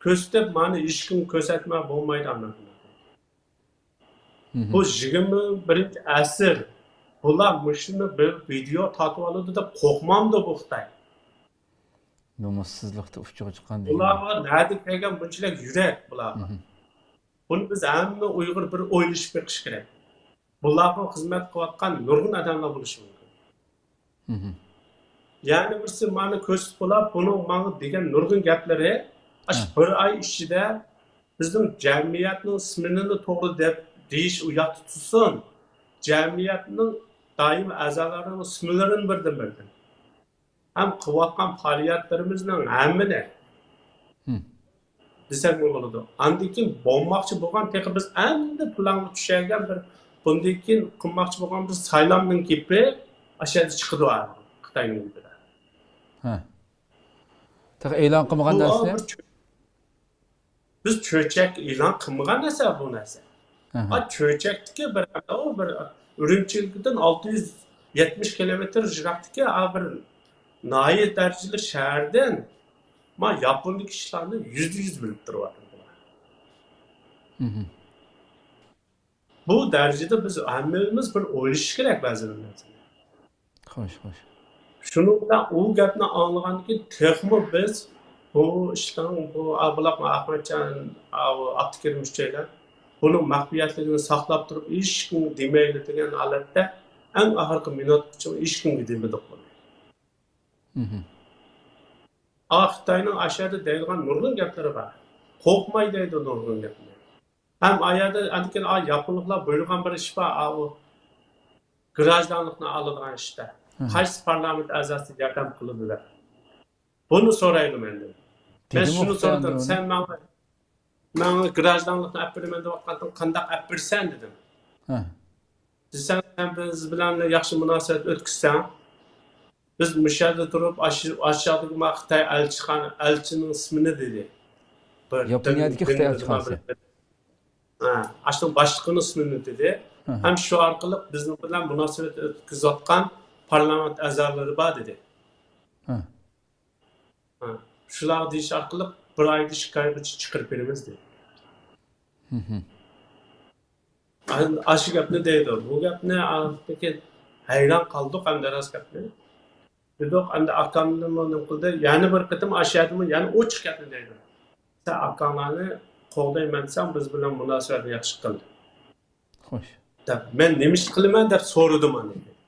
كۆرسىتىپ، مانا ھېچكىمگە كۆرسەتمە بولمايدۇ ئانا. مھم. بۇ يىگىرمە بىرىنچى ئەسىر. بۇلار مۇشۇنى بىر ۋىدېئو تارتىۋالىدۇ دەپ قورقمامدۇ بۇ خىتاي؟ نومۇسسىزلىقتا ئۇچىغا چىققان دېگەن. بۇلارغا نەدىن كەلگەن بۇنچىلىك يۈرەك بۇلارغا؟ مھم. بۇنى بىز ھەممە ئۇيغۇر بىر ئويلىشىپ بېقىش كېرەك. بۇلارغا خىزمەت قىلىۋاتقان نۇرغۇن ئادەملەر بولۇشى مۇمكىن. مھم. يەنە بىرسى مانا كۆرسىتىپ بولا، بۇنىڭ ماڭا دېگەن نۇرغۇن گەپلىرى، ئاشۇ ھە. بىر ئاي ئىچىدە بىزنىڭ جەمئىيەتنىڭ ئىسمىنىلا توغرا دەپ دېيىش ئۇ ياقتا تۇرسۇن، جەمئىيەتنىڭ دائىم ئەزالىرىنىڭ ئىسىملىرىنى بىردىن بىردىن ھەم قىلىۋاتقان پائالىيەتلىرىمىزنىڭ ھەممىنى مھم. دېسەكمۇ بولىدۇ. ئاندىن كېيىن بولماقچى بولغان، تېخى بىز ئەمدى پىلانغا چۈشەرگەن بىر، بۇندىن كېيىن قىلماقچى بولغان بىر سايلامنىڭ گېپى ئاشۇ يەردە چىقىدۇ، خىتاينىڭ گېپىدە. ھە. تېخى ئېلان قىلمىغان بۇ نەرسىنى؟ بىر چۆ-، بىز چۆچەك ئېلان قىلمىغان نەرسە بۇ نەرسە. ئاھا. ئا، چۆچەكتىكى بىر، ئۇ بىر ئۈرۈمچىدىن ئالتە يۈز يەتمىش كىلومېتىر يىراقتىكى، ئا، بىر ناھىيە دەرىجىلىك شەھەردىن ما ياپوندىكى ئىشلارنى يۈزدە يۈز بىلىپ تۇرۇۋاتىدۇ بۇلار. مھم. بۇ دەرىجىدە بىز ھەممىمىز بىر ئويلىشىش كېرەك بەزى بىر نەرسىنى. خوش، خوش. شۇنىڭ بىلەن ئۇ گەپنى ئاڭلىغاندىن كېيىن تېخىمۇ بىز بۇ ئىشنىڭ، بۇ ئابلىق ئەخمەتجان، ئابدۇكېرىم ئۈچەيلەر بۇنىڭ مەخپىيەتلىكىنى ساقلاپ تۇرۇپ، ھېچكىمگە دېمەيلى دېگەن ھالەتتە ئەڭ ئاخىرقى مىنۇتقىچە ھېچكىمگە دېمىدۇق بۇنى. مھم. ئا، خىتاينىڭ ئاشۇ يەردە دەيدىغان نۇرغۇن گەپلىرى بار. قورقماي دەيدۇ نۇرغۇن گەپنى. ھەم ئا يەردە ئاندىن كېيىن، ئا، ياپونلۇقلار بۇيرۇغان بىر ئىش بار، ئا، ئۇ گراژدانلىقنى ئالىدىغان ئىشتا. ھە. قايسى پارلامېنت ئەزاسى ياردەم قىلىدۇ دەپ. بۇنى سورايدۇ مەندىن. مەن دېدىمۇ شۇنى خىتاي سورىدىم، ئۇنى. سەن ماڭا، ماڭا گراژدانلىقنى ئەپ بېرىمەن دەۋاتقانتىڭ، قانداق ئەپ بېرىسەن دېدىم. ھە. دېسەم، سەن بىز بىلەن ياخشى مۇناسىۋەت ئۆتكۈزسەڭ، بىز مۇشۇ يەردە تۇرۇپ، ئاشۇ، ئاشۇ ياقتىكى ما خىتاي ئەلچىخانا، ئەلچىنىڭ ئىسمىنى دېدى. بىر ياپونىيەدىكى دىن، خىتاي دىن ئەلچىخانىسى. بىر، ھە، ئاشۇنىڭ باشلىقىنىڭ ئىسمىنى دېدى. ھە، ھە. ھەم شۇ ئارقىلىق بىزنىڭ بىلەن مۇناسىۋەت ئۆتكۈزۈۋاتقان پارلامېنت ئەزالىرى بار دېدى. ھە. ھە، شۇلارغا دېيىش ئارقىلىق بىر ئايدا ئىككى ئايغىچە چىقىرىپ بېرىمىز دېدى. مھم. ئاشۇ گەپنى دەيدۇ. بۇ گەپنى ئاڭلىغاندىن كېيىن ھەيران قالدۇق ئەمدى راست گەپنى. دېدۇق، ئەمدى ئاكامنىمۇ نېمە قىلدى. يەنە بىر قېتىم ئاشۇ يەردىمۇ يەنە ئوچۇق گەپنى دەيدۇ. سەن ئاكاڭلارنى قوغدايمەن دېسەڭ، بىز بىلەن مۇناسىۋەتنى ياخشى قىل. خوش. دەپ، مەن نېمە ئىش قىلىمەن دەپ سورىدىم ئاندىن كېيىن.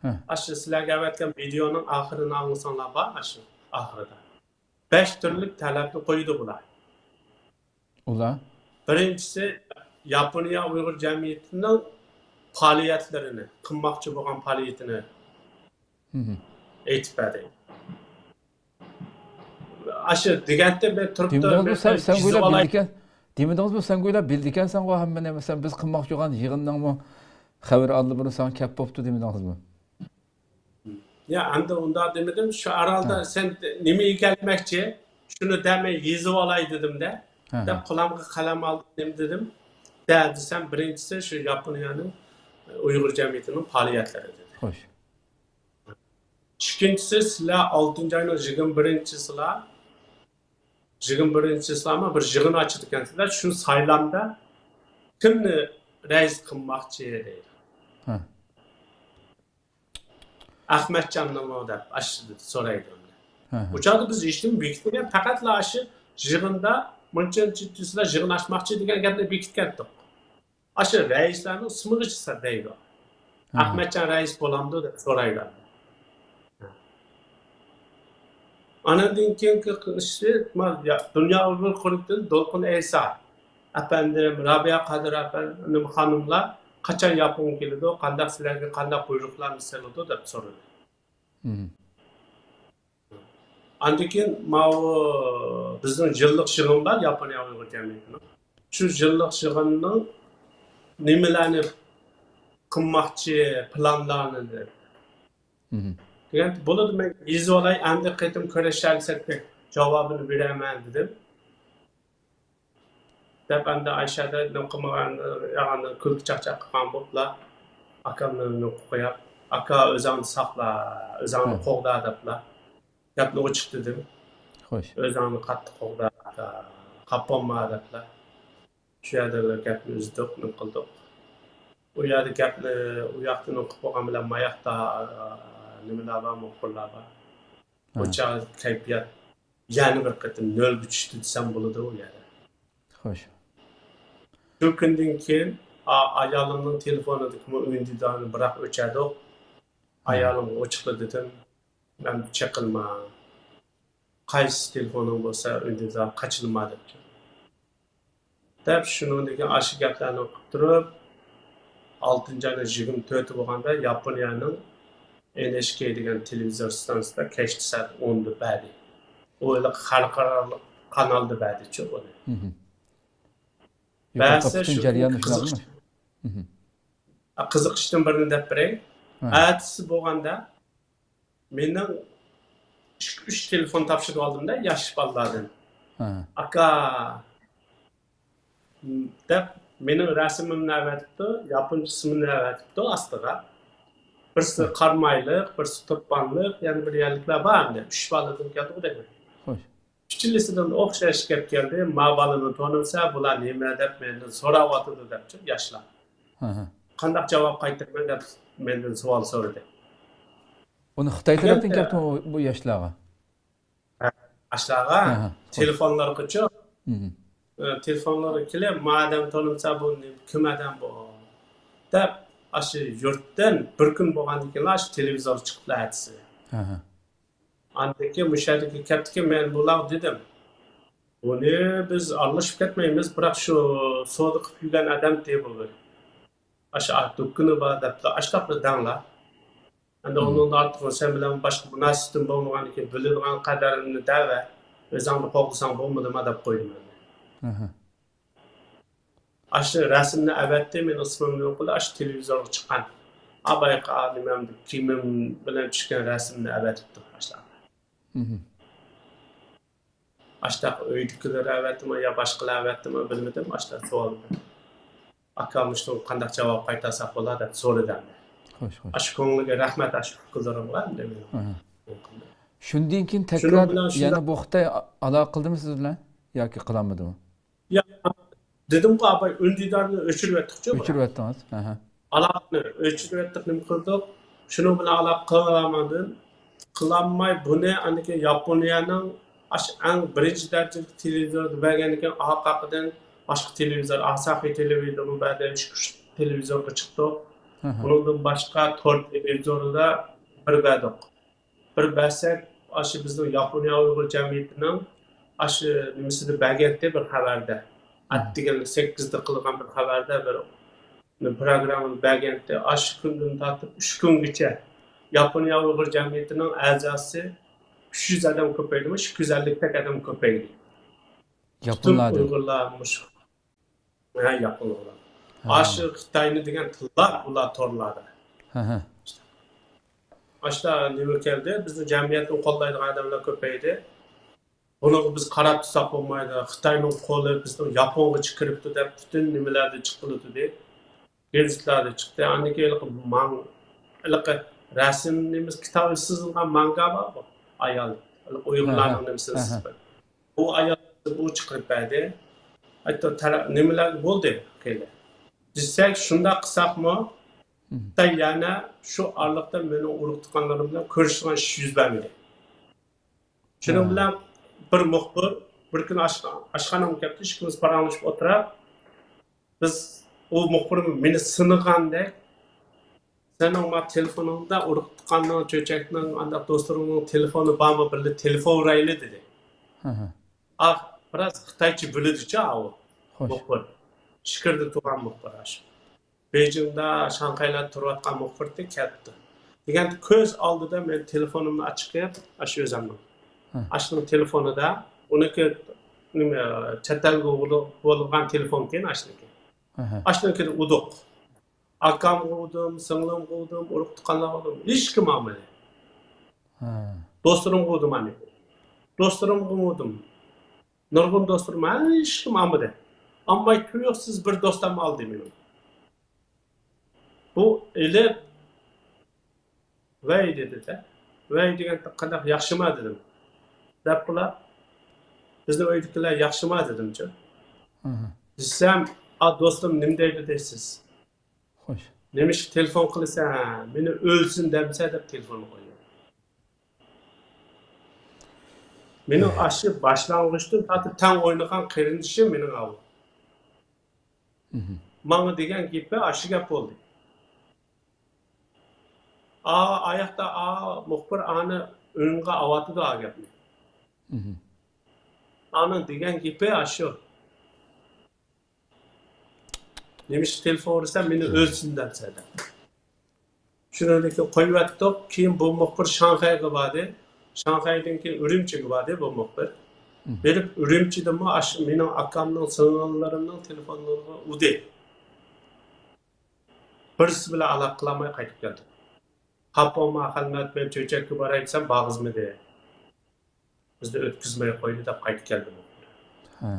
ھە. ئاشۇ سىلەرگە ئەۋەتكەن ۋىدېئونىڭ ئاخىرىنى ئاڭلىساڭلار بار، ئاشۇ ئاخىرىدا. بەش تۈرلۈك تەلەپنى قويىدۇ بۇلار. ئۇلار؟ بىرىنچىسى، ياپونىيە ئۇيغۇر جەمئىيىتىنىڭ پائالىيەتلىرىنى، قىلماقچى بولغان پائالىيىتىنى مھم. ئېيتىپ بەردى. ئاشۇ دېگەنتى بىر تۇرۇپتۇ، دېمىدىڭىزمۇ، بىر سەن، سەن يېزىپ ئويلاپ ئالاي. بىلىدىكەن، دېمىدىڭىزمۇ، سەن ئويلاپ بىلىدىكەنسەن غۇ ھەممىنى، مەسىلەن، بىز قىلماقچى بولغان يىغىننىڭمۇ خەۋىرى ئاللىبۇرۇن ساڭا كەپ بوپتۇ دېمىدىڭىزمۇ؟ يا، ئەمدى ئۇنداق دېمىدىم. شۇ ئارالدا ھە. سەن نېمە ئىگىلىمەكچى؟ شۇنى دە، مەن يېزىۋالاي دېدىم-دە. ھە، ھە. دەپ قولۇمغا قەلەم ئالدىم، نېمە دېدىم؟ دە دېسەم، بىرىنچىسى شۇ ياپونىيەنىڭ ئۇيغۇر جەمئىيىتىنىڭ پائالىيەتلىرى دېدى. خوش. ئىككىنچىسى، سىلەر ئالتىنچى ئاينىڭ يىگىرمە بىرىنچىسىلا، يىگىرمە بىرىنچىسىلامۇ بىر يىغىن ئاچىدىكەنسىلەر، شۇ سايلامدا كىمنى رەئىس قىلماقچى دەيدۇ. ھە. ئەخمەتجاننىمۇ دەپ ئاشۇ سورايدۇ. ھە، ھە. ئۇ چاغدا بىز ھېچنېمە بېكىتمىگەن، پەقەتلا ئاشۇ يىغىندا مۇنچە، مۇنچە سىلەر يىغىن ئاچماقچى دېگەن گەپنى بېكىتكەنتۇق. ئاشۇ رەئىسلەرنىڭ ئىسمىغىچە دەيدۇ. ئەھمەتجان رەئىس بولامدۇ دەپ سورايدۇ. ئانىڭدىن كېيىنكى ئىشى، ما-، يا-، دۇنيا ئۇيغۇر قۇرۇلتىيىدىن دولقۇن ئەيسا ئەپەندىم، رابىيە قادىر ئەپەندىم خانىملار قاچان ياپونغا كېلىدۇ، قانداق سىلەرگە قانداق بۇيرۇقلارنى سېلىدۇ دەپ سورىدى. ئاندىن كېيىن ماۋۇ بىزنىڭ يىللىق يىغىن بار، ياپونىيە ئۇيغۇر جەمئىيىتىنىڭ. شۇ يىللىق يىغىننىڭ نېمىلەرنى قىلماقچى، پىلانلارنى دېدى. دېگەن، بولىدۇ، مەن يېزىۋالاي، ئەمدى قېتىم كۆرۈشەلىسەك جاۋابىنى بېرەرمەن دېدىم. دەپ ئەمدى ئايشەدە نېمە قىلمىغان، ياغان كۈلكە چاقچاق قىلغان بولۇپلا، ئاكامنى نوقۇپ قويۇپ، ئاكا ئۆزۈڭنى ساقلا، ئۆزۈڭنى قوغدا دەپلا گەپنى ئوچۇق دېدىم. خوش. ئۆزۈڭنى قاتتىق قوغدا، ئاكا، خاپا بولما دەپلا. شۇ يەردە بىر گەپنى ئۈزدۇق، نېمە قىلدۇق. ئۇ يەردە گەپنى، ئۇ ياقتا نوقۇپ بولغان بىلەن ما ياقتا، نېمىلەر بار، مۇخبىرلار بار. ئۇ چاغ كەيپىيات يەنە بىر قېتىم نۆلگە چۈشتى دېسەم بولىدۇ ئۇ يەردە. خوش. شۇ كۈندىن كېيىن ئا-، ئايالىمنىڭ تېلېفونىدىكى ئۈندىدارنى بىراق ئۆچۈردۇق. ئايالىمغا ئوچۇقلا دېدىم، مەن چېقىلما. قايسى تېلېفونۇڭ بولسا ئۈندىدار قاچىلىما دەپتۇ. دەپ شۇنىڭدىن كېيىن ئاشۇ گەپلەرنى قىلىپ تۇرۇپ، ئالتىنچى ئاينىڭ يىگىرمە تۆتى بولغاندا ياپونىيەنىڭ ئېن ئېيچ كەي دېگەن تېلېۋىزور ستانسىسىدا كەچتە سائەت ئوندا بەردى. ئۇ ھېلىقى خەلقئارالىق قانالدا بەردىچۇ ئۇنى. بەرسە پۈتۈن شۇ جەرياننى قىزىقىش-، قىزىقىشتىن بىرنى دەپ بېرەي. ئەتىسى بولغاندا مېنىڭ ئىككى، ئۈچ تېلېفون تاپشۇرۇۋالدىم-دە ياش بالىلاردىن. ئاكا، دەپ، مېنىڭ رەسىمىمنى ئەۋەتىپتۇ، ياپونچە ئىسمىمنى ئەۋەتىپتۇ ئاستىغا. بىرسى قارامايلىق، بىرسى تۇرپانلىق، يەنە بىر يەرلىكلەر بار ئەمدى. ئۈچ بالىدىن كەلدىغۇ دەيمەن. خوش. ئۈچىلىسىدىن ئوخشاش گەپ كەلدى. ما بالىنى تونۇمسە، بۇلار نېمە دەپ مەندىن سوراۋاتىدۇ دەپچۇ ياشلار. قانداق جاۋاب قايتۇرىمەن دەپ مەندىن سوئال سورىدى. ئۇنى خىتاي تەرەپتىن كەپتۇ بۇ ياشلارغا؟ ياشلارغا تېلېفونلارغىچۇ. ئە، تېلېفونلارغا كېلىپ، ما ئادەم تونۇمسا، بۇ نېمە، كىم ئادەم بۇ؟ دەپ، ئاشۇ يۇرتتىن بىر كۈن بولغاندىن كېيىنلا ئاشۇ تېلېۋىزور چىقىپلا ئەتىسى. ئاندىن كېيىن مۇشۇ يەردىكى كەپتىكى مەن بۇلارغا دېدىم، بۇنى بىز ئارىلىشىپ كەتمەيمىز، بىراق شۇ سودا قىلىپ يۈرگەن ئادەم دېدى بۇ بىر. ئاشۇ دۇكىنى بار دەپلا، ئاشۇنداقلا دەڭلا. ئەمدى ئۇنىڭدىن ئارتۇق سەن بىلەن باشقا مۇناسىۋىتىم بولمىغاندىكىن، بىلىدىغان قەدەرىمنى دەۋە، ئۆزۈڭنى قوغدىساڭ بولمىدىما دەپ قويدۇم ئەمدى. ئاشۇ رەسىمنى ئەۋەتتى، مېنىڭ ئىسمىمنى يوق قىلدى، ئاشۇ تېلېۋىزورغا چىققان. ئابايقا نېمەمدە، كىيىمىم بىلەن چۈشكەن رەسىمنى ئەۋەتىپتۇ ئاشۇلارغا. ئاشتاق ئۆيدىكىلەر ئەۋەتتىمۇ يا باشقىلار ئەۋەتتىمۇ بىلمىدىم، ئاشتاق سوئال. ئاكا مۇشۇنىڭغا قانداق جاۋاب قايتارساق بولا دەپ سورىدى ئەمدى. خوش، خوش. ئاشۇ كۆڭلىگە رەھمەت، ئاشۇ ئۇكىلىرىمغا ئەمدى مېنىڭ. شۇندىن كېيىن تەكرار يەنە بۇ خىتاي ئالاقە قىلدىمۇ سىز بىلەن ياكى قىلالمىدىمۇ؟ يا، دېدىمغۇ ئاباي، ئۈندىدارنى ئۆچۈرۈۋەتتۇقچۇ. ئۆچۈرۈۋەتتىڭىز. ئالاقىنى ئۆچۈرۈۋەتتۇق، نېمە قىلدۇق؟ شۇنىڭ بىلەن ئالاقە قىلالمىدىم. قىلالماي بۇنى ئاندىن كېيىن ياپونىيەنىڭ ئاشۇ ئەڭ بىرىنچى دەرىجىلىك تېلېۋىزوردا بەرگەندىن كېيىن ئارقىدىن باشقا تېلېۋىزور، ئاساھى تېلېۋىزورمۇ بەردى، ئىككى، ئۈچ تېلېۋىزورغا چىقتۇق. ئۇنىڭدىن باشقا تور تېلېۋىزوردا بىر بەردۇق. بىر بەرسەك، ئاشۇ بىزنىڭ ياپونىيە ئۇيغۇر جەمئىيىتىنىڭ ئاشۇ نېمىسىدە بەرگەنتى بىر خەۋەردە. ئەتىگەن سەككىزدە قىلغان بىر خەۋەردە بىر پروگراممىنى بەرگەنتى. ئاشۇ كۈندىن تارتىپ ئۈچ كۈنگىچە ياپونىيە ئۇيغۇر جەمئىيىتىنىڭ ئەزاسى ئۈچ يۈز ئادەم كۆپەيدىمۇ، ئىككى يۈز ئەللىك تەك ئادەم كۆپەيدى. پۈتۈن ياپونلار ئۇيغۇرلار مۇشۇ. ھە، ياپونلار. ئاشۇ خىتاينى دېگەن تىللار ئۇلار تورلاردا. ئاشتا نېمە كەلدى؟ بىزنىڭ جەمئىيەتنى قوللايدىغان ئادەملەر كۆپەيدى. بۇنىڭغا بىز قاراپ تۇرساق بولمايدۇ. خىتاينىڭ قولى بىزنىڭ ياپونغىچە كىرىپتۇ دەپ پۈتۈن نېمىلەردە چىقىلىدۇ. گېزىتلەردە چىقتى. ئاندىن كېيىن ھېلىقى ماڭ-، ھېلىقى رەسىم نېمىسى، كىتابى سىزىلغان مانگا بارغۇ، ئايال. ھېلىقى ئۇيغۇرلارنىڭ نېمىسىنى سىزغان. ئۇ ئايال ئۇ چىقىرىپ بەردى. ھەتتا تەرە-، نېمىلەر بولدى خېلى. دېسەك، شۇنداق قىلساقمۇ، خىتاي يەنە شۇ ئارىلىقتا مېنىڭ ئۇرۇق-تۇغقانلىرىم بىلەن كۆرۈشىدىغان ئىش يۈز بەرمىدى. شۇنىڭ بىلەن بىر مۇخبىر بىر كۈنى ئاش-، ئاشخانامغا كەپتۇ، ئىككىمىز پاراڭلىشىپ ئولتۇراپ، بىز ئۇ مۇخبىر مېنى سىنىغاندەك، سېنىڭ ما تېلېفونۇڭدا ئۇرۇق تۇغقاننىڭ، چۆچەكنىڭ، ئانداق دوستلىرىڭنىڭ تېلېفونى بارمۇ، بىللە تېلېفونلايلى دېدى. ئاھ، بىراز خىتايچە بىلىدىچۇ ئاۋۇ. خوش. مۇخبىر. ئىچكىرىدە تۇرغان مۇخبىر ئاشۇ. بېيجىڭدا، شاڭخەيلاردا تۇرۇۋاتقان مۇخبىر ئىدى، كەپتۇ. دېگەندە كۆز ئالدىدا مەن تېلېفونۇمنى ئاچىقىپ، ئاشۇ ئۆزەمنىڭ. ئاشۇنىڭ تېلېفونىدا، ئۇنىڭكى نېمە، چەت ئەلگە بولغان تېلېفونكەن ئاشۇنىڭكى. ئاشۇنىڭكىدە ئۇدۇق. ئاكامغا ئۇدۇم، سىڭلىمغا ئۇدۇم، ئۇرۇق تۇغقانلارغا ئۇدۇم. ھېچكىم ئالمىدى. دوستلىرىمغا ئۇدۇم ئانى. دوستلىرىمغا ئۇدۇم. نۇرغۇن دوستلىرىم ھېچكىم ئالمىدى. ئالماي تۇيۇقسىز بىر دوستام ئالدى مېنىڭ. بۇ ئېلىپ، ۋەي دېدى-دە. ۋەي دېگەن قانداق، ياخشىما دېدىم. دەپ بۇلار، بىزنىڭ ئۆيدىكىلەر ياخشىما دېدىمچۇ. دېسەم، ئا دوستۇم نېمە دەيدۇ دەيسىز؟ خوش. نېمىشقا تېلېفون قىلىسەن؟ مېنى ئۆلسۇن دەمسەن دەپ تېلېفوننى قويدى. مېنىڭ ئاشۇ باشلانغۇچتىن تارتىپ تەڭ ئوينىغان قېرىندىشىم مېنىڭ ئاۋۇ. ماڭا دېگەن گېپى ئاشۇ گەپ بولدى. ئا، ئاياقتا ئا مۇخبىر ئانى ئۈنگە ئاۋاتىدۇ ئا گەپنى. ئانىڭ دېگەن گېپى ئاشۇ. نېمىشقا تېلېفون ئۇرىسەن، مېنى ئۆلسۇن دەمسەن دەپ. شۇنىڭدىن كېيىن قويۇۋەتتۇق. كېيىن بۇ مۇخبىر شاڭخەيگە باردى. شاڭخەيدىن كېيىن ئۈرۈمچىگە باردى بۇ مۇخبىر. بېرىپ ئۈرۈمچىدىمۇ ئاشۇ مېنىڭ ئاكامنىڭ، سىڭىللىرىمنىڭ تېلېفونلىرىغا ئۇردى. بىرسى بىلەن ئالاقە قىلالماي قايتىپ كەلدىم. خاپا بولما خەلمەت، مەن چۆچەككە باراي دېسەم بارغۇزمىدى. بىزنى ئۆتكۈزمەي قويدى دەپ قايتىپ كەلدى بۇ. ھە.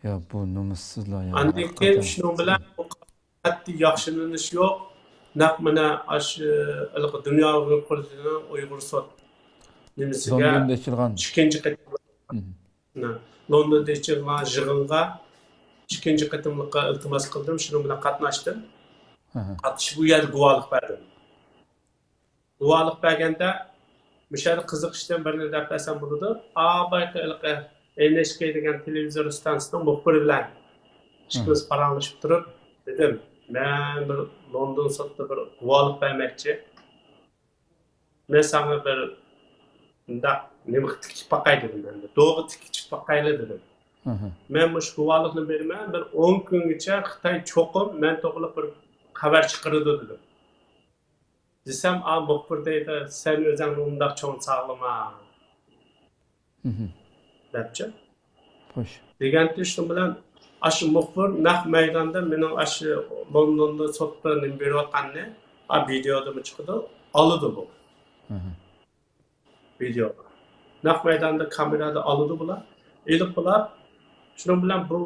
يا، بۇ نومۇسسىزلار يا. ئاندىن كېيىن شۇنىڭ بىلەن بۇ قەتئىي ياخشىلىنىش يوق. نەق مانا ئاشۇ ھېلىقى دۇنيا ئۇيغۇر قۇرۇلتىيىنىڭ ئۇيغۇر سوت نېمىسىگە، لوندوندا ئېچىلغان ئىككىنچى قېتىم، لوندوندا ئېچىلغان يىغىنغا ئىككىنچى قېتىملىققا ئىلتىماس قىلدىم، شۇنىڭ بىلەن قاتناشتىم. قاتنىشىپ بۇ يەردە گۇۋاھلىق بەردىم. گۇۋاھلىق بەرگەندە، مۇشۇ يەردە قىزىق ئىشتىن بىرنى دەپ بەرسەم بولىدۇ. ئا، بايىقى ھېلىقى ئېن ئېيچ كەي دېگەن تېلېۋىزور ئىستانسىسىنىڭ مۇخبىرى بىلەن ئىككىمىز پاراڭلىشىپ تۇرۇپ، دېدىم، مەن بىر لوندون سوتتا بىر گۇۋاھلىق بەرمەكچى. مەن ساڭا بىر مۇنداق نېمە تىكىپ باقاي دېدىم، ئەمدى دوغا تىكىپ باقايلى دېدىم. مەن مۇشۇ گۇۋاھلىقنى بېرىمەن، بىر ئون كۈنگىچە خىتاي چوقۇم مەن توغرىلىق بىر خەۋەر چىقىرىدۇ دېدىم. دېسەم، ئا، مۇخبىر دەيدۇ، سەن ئۆزۈڭنى ئۇنداق چوڭ ساغلىما. دەپچۇ. خوش. دېگەنتى شۇنىڭ بىلەن ئاشۇ مۇخبىر نەق مەيداندا مېنىڭ ئاشۇ لوندوندا سوتتا نېمە بېرىۋاتقاننى، ئا، ۋىدېودىمۇ چىقىدۇ، ئالىدۇ بۇ. ۋىدېو. نەق مەيداندا كامېرادا ئالىدۇ بۇلار. ئېلىپ بۇلار. شۇنىڭ بىلەن بۇ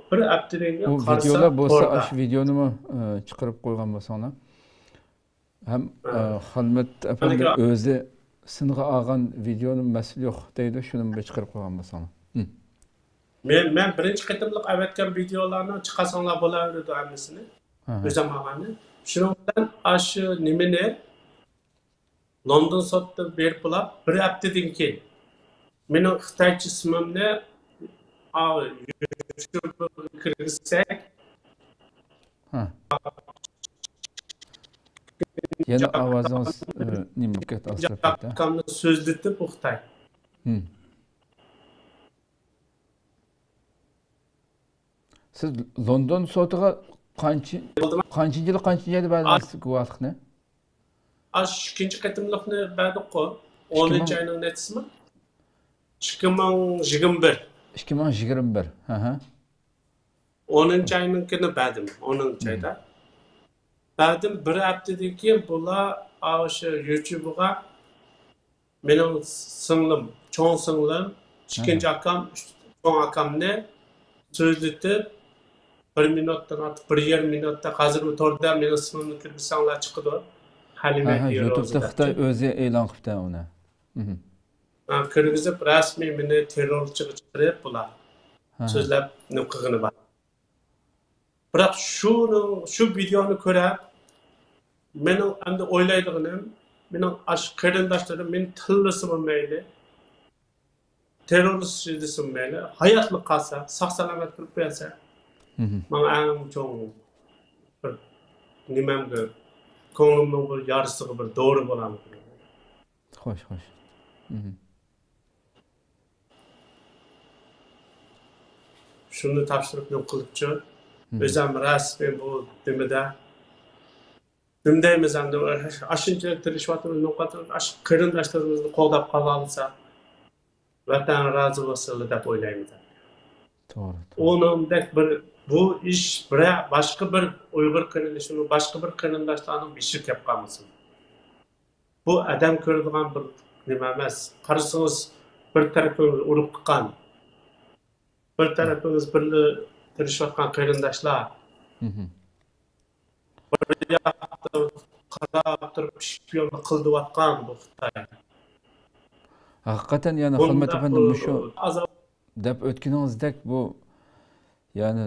بىر ھەپتىدىن كېيىن بۇ قارىسام، ۋىدېولار بولسا توردا. ئاشۇ ۋىدېونىمۇ، ئە، چىقىرىپ قويغان بولساڭلار. ھەم، ھە. ئە، خەلمەت ئەپەندى ئۆزى سىنغا ئالغان ۋىدېونى مەسىلە يوق دەيدۇ، شۇنىمۇ بىر چىقىرىپ قويغان بولساڭلار. مەن، مەن بىرىنچى قېتىملىق ئەۋەتكەن ۋىدېولارنى چىقارساڭلار بولاۋېرىدۇ ھەممىسىنى. ئۆزۈم ئالغاننى. شۇنىڭ بىلەن ئاشۇ نېمىنى لوندون سوتتا بېرىپ بولاپ، بىر ھەپتىدىن كېيىن مېنىڭ خىتايچە ئىسمىمنى، ئا، يۇتۇبقا كىرگۈزسەك، ھە. يەنە ئاۋازىڭىز، ئە، نېمە بولۇپ كەتتى، ئاستۇرۇپ كەتتى. ئاكامنى سۆزلىتىپ ئۇ خىتاي. سىز لوندون سوتىغا قانچە، قانچىنچى يىلى، قانچىنچى ئايدا بەردىڭىز گۇۋاھلىقنى؟ ئاشۇ ئىككىنچى قېتىملىقنى بەردۇققۇ. ئونىنچى ئاينىڭ نەچچىسىما؟ ئىككى مىڭ يىگىرمە بىر. ئىككى مىڭ يىگىرمە بىر. ھە ھە. ئونىنچى ئاينىڭكىنى بەردىم. ئونىنچى ئايدا. بەردىم، بىر ھەپتىدىن كېيىن بۇلار ئاشۇ يۇتۇبىغا مېنىڭ سىڭلىم، چوڭ سىڭلىم، ئىككىنچى ئاكام، چوڭ ئاكامنى سۆزلىتىپ، بىر مىنۇتتىن ئارتۇق، بىر يېرىم مىنۇتتا، ھازىرمۇ توردا مېنىڭ ئىسمىمنى كىرگۈزسەڭلار چىقىدۇ. خەلىمە ھە ھە، تېررورىزم يۇتۇبتا دەپ. خىتاي ئۆزى ئېلان قىپتۇ ئۇنى. ھە، كىرگۈزۈپ رەسمىي مېنى تېررورچىغا چىقىرىپ بۇلار سۆزلەپ نېمە قىلغىنى بار. بىراق شۇنىڭ، شۇ ۋىدېونى كۆرۈپ، مېنىڭ ئەمدى ئويلايدىغىنىم، مېنىڭ ئاشۇ قېرىنداشلىرىم مېنى تىللىسىمۇ مەيلى، تېررورىست دېسىمۇ مەيلى، ھاياتلىق قالسا، ساق-سالامەت تۇرۇپ بەرسە، ماڭا ئەڭ چوڭ بىر نېمەمدۇر، كۆڭلۈمنىڭ بىر يارىسىغا بىر دورا بولامدۇ. خوش، خوش. شۇنى تاپشۇرۇپ نېمە قىلىپچۇ. ئۆزۈم رەسمىي بۇ نېمىدە نېمە دەيمىز ئەمدى، ئاشۇنچىلىك تىرىشىۋاتىمىز، نوقاتىمىز، ئاشۇ قېرىنداشلىرىمىزنى قوغداپ قالالىساق، ۋەتەن رازى بولسۇنلا دەپ ئويلايمىز. توغرا، توغرا. ئۇنىڭدەك بىر، بۇ ئىش بىرە-، باشقا بىر ئۇيغۇر قېرىندىشىمۇ، باشقا بىر قېرىنداشلارنىڭ بېشىغا كەپ قالمىسۇن. بۇ ئادەم كۆرىدىغان بىر نېمە ئەمەس. قارىسىڭىز، بىر تەرىپىڭىز ئۇرۇق تۇغقان، بىر تەرىپىڭىز بىرلا تىرىشىۋاتقان قېرىنداشلار. بىر ياقتا قاراپ تۇرۇپ شپىيونلۇق قىلىۋاتقان بۇ خىتاي. ھەقىقەتەن، يەنى، خىلمەت ئەپەندى، مۇشۇ ئازاب دەپ ئۆتكىنىڭىزدەك، بۇ، يەنى،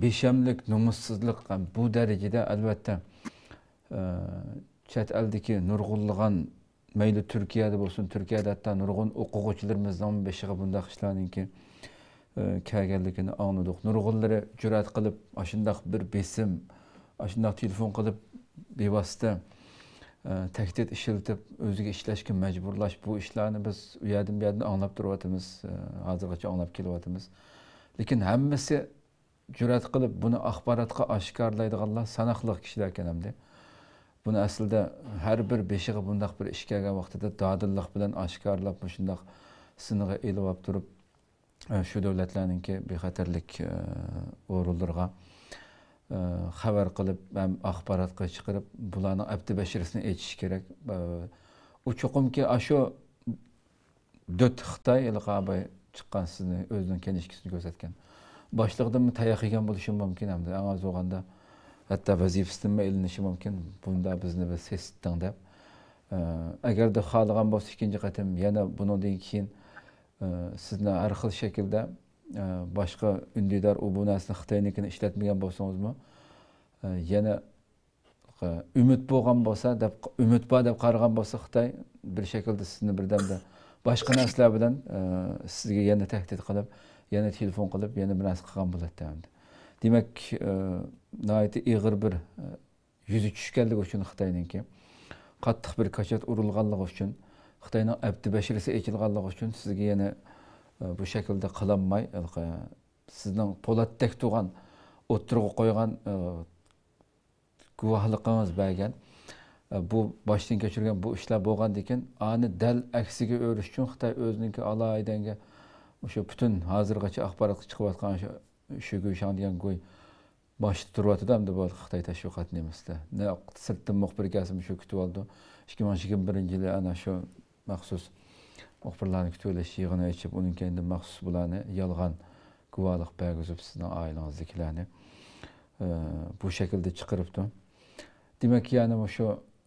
بىشەملىك، نومۇسسىزلىق ھەم بۇ دەرىجىدە، ئەلۋەتتە، ئە، چەت ئەلدىكى نۇرغۇنلىغان، مەيلى تۈركىيەدە بولسۇن، تۈركىيەدە ھەتتا نۇرغۇن ئوقۇغۇچىلىرىمىزنىڭ بېشىغا بۇنداق ئىشلارنىڭكى، ئە، كەلگەنلىكىنى ئاڭلىدۇق. نۇرغۇنلىرى جۈرئەت قىلىپ، ئاشۇنداق بىر بېسىم، ئاشۇنداق تېلېفون قىلىپ، بىۋاسىتە، ئە، تەھدىت ئىشلىتىپ، ئۆزىگە ئىشلەشكە مەجبۇرلاش، بۇ ئىشلارنى بىز ئۇ يەردىن، بۇ يەردىن ئاڭلاپ تۇرۇۋاتىمىز، ئە، ھازىرغىچە ئاڭلاپ كېلىۋاتىمىز. لېكىن ھەممىسى جۈرئەت قىلىپ بۇنى ئاخباراتقا ئاشكارىلايدىغانلار ساناقلىق كىشىلەركەن ئەمدى. بۇنى ئەسلىدە ھەر بىر بېشىغا بۇنداق بىر ئىش كەلگەن ۋاقتىدا دادىللىق بىلەن ئاشكارىلاپ، مۇشۇنداق سىنغا ئېلىۋاپ تۇرۇپ، ئە، شۇ دۆلەتلەرنىڭكى بىخەتەرلىك، ئە، ئورۇنلىرىغا، ئە، خەۋەر قىلىپ ھەم ئاخباراتقا چىقىرىپ، بۇلارنىڭ ئەپتى بەشىرىسىنى ئېچىش كېرەك. ئە، ئۇ چوقۇمكى ئاشۇ دۆت خىتاي، ھېلىقى ئاباي چىققان، سىزنى ئۆزىنىڭ كىنىشكىسىنى كۆرسەتكەن. باشلىقىدىنمۇ تاياق يېگەن بولۇشى مۇمكىن، ھەمدە ئەڭ ئاز بولغاندا ھەتتا ۋەزىپىسىدىنمۇ ئېلىنىشى مۇمكىن. بۇندا بىزنى بىر سېسىتتىڭ دەپ. ئە، ئەگەردە خالىغان بولسا، ئىككىنچى قېتىم يەنە بۇنىڭدىن كېيىن، ئە، سىزنى ھەر خىل شەكىلدە، ئە، باشقا ئۈندىدار ئۇ بۇ نەرسىنى، خىتاينىڭكىنى ئىشلەتمىگەن بولسىڭىزمۇ، ئە، يەنە ئۈمىد بولغان بولسا دەپ، ئۈمىد بار دەپ قارىغان بولسا خىتاي، بىر شەكىلدە سىزنى بىردەمدە باشقا نەرسىلەر بىلەن، ئە، سىزگە يەنە تەھدىت قىلىپ، يەنە تېلېفون قىلىپ، يەنە بىر نەرسە قىلغان بولاتتى ئەمدى. دېمەك، ئە، ناھايىتى ئېغىر بىر، ئە، يۈزى چۈشكەنلىكى ئۈچۈن خىتاينىڭكى، قاتتىق بىر كاچات ئۇرۇلغانلىقى ئۈچۈن، خىتاينىڭ ئەپتى بەشىرىسى ئېچىلغانلىقى ئۈچۈن سىزگە يەنە، ئە، بۇ شەكىلدە قىلالماي، ھېلىقى سىزنىڭ پولاتتەك تۇرغان، ئوتتۇرىغا قويغان، ئە، گۇۋاھلىقىڭىز بەرگەن، ئە، بۇ باشتىن كەچۈرگەن بۇ ئىشلار بولغاندىكىن، ئانى دەل ئەكسىگە ئۆرۈش ئۈچۈن خىتاي ئۆزىنىڭكى ئالايىتەنگە مۇشۇ پۈتۈن ھازىرغىچە ئاخباراتقا چىقىۋاتقان شۇ شۈگۈشاڭ دېگەن گۇي باشتا تۇرۇۋاتىدۇ ئەمدى بۇ خىتاي تەشۋىقات نېمىسىدە. نە سىرتتىن مۇخبىر كەلسە مۇشۇ كۈتۈۋالىدۇ. ئىككى مىڭ يىگىرمە بىرىنچى يىلى ئەنە شۇ مەخسۇس مۇخبىرلارنى كۈتۈۋېلىش يىغىنى ئېچىپ، ئۇنىڭ كەينىدىن مەخسۇس بۇلارنى يالغان گۇۋاھلىق بەرگۈزۈپ، سىزنىڭ ئائىلىڭىزدىكىلەرنى، ئە، بۇ شەكىلدە چىقىرىپتۇ. دېمەك، يەنى مۇشۇ،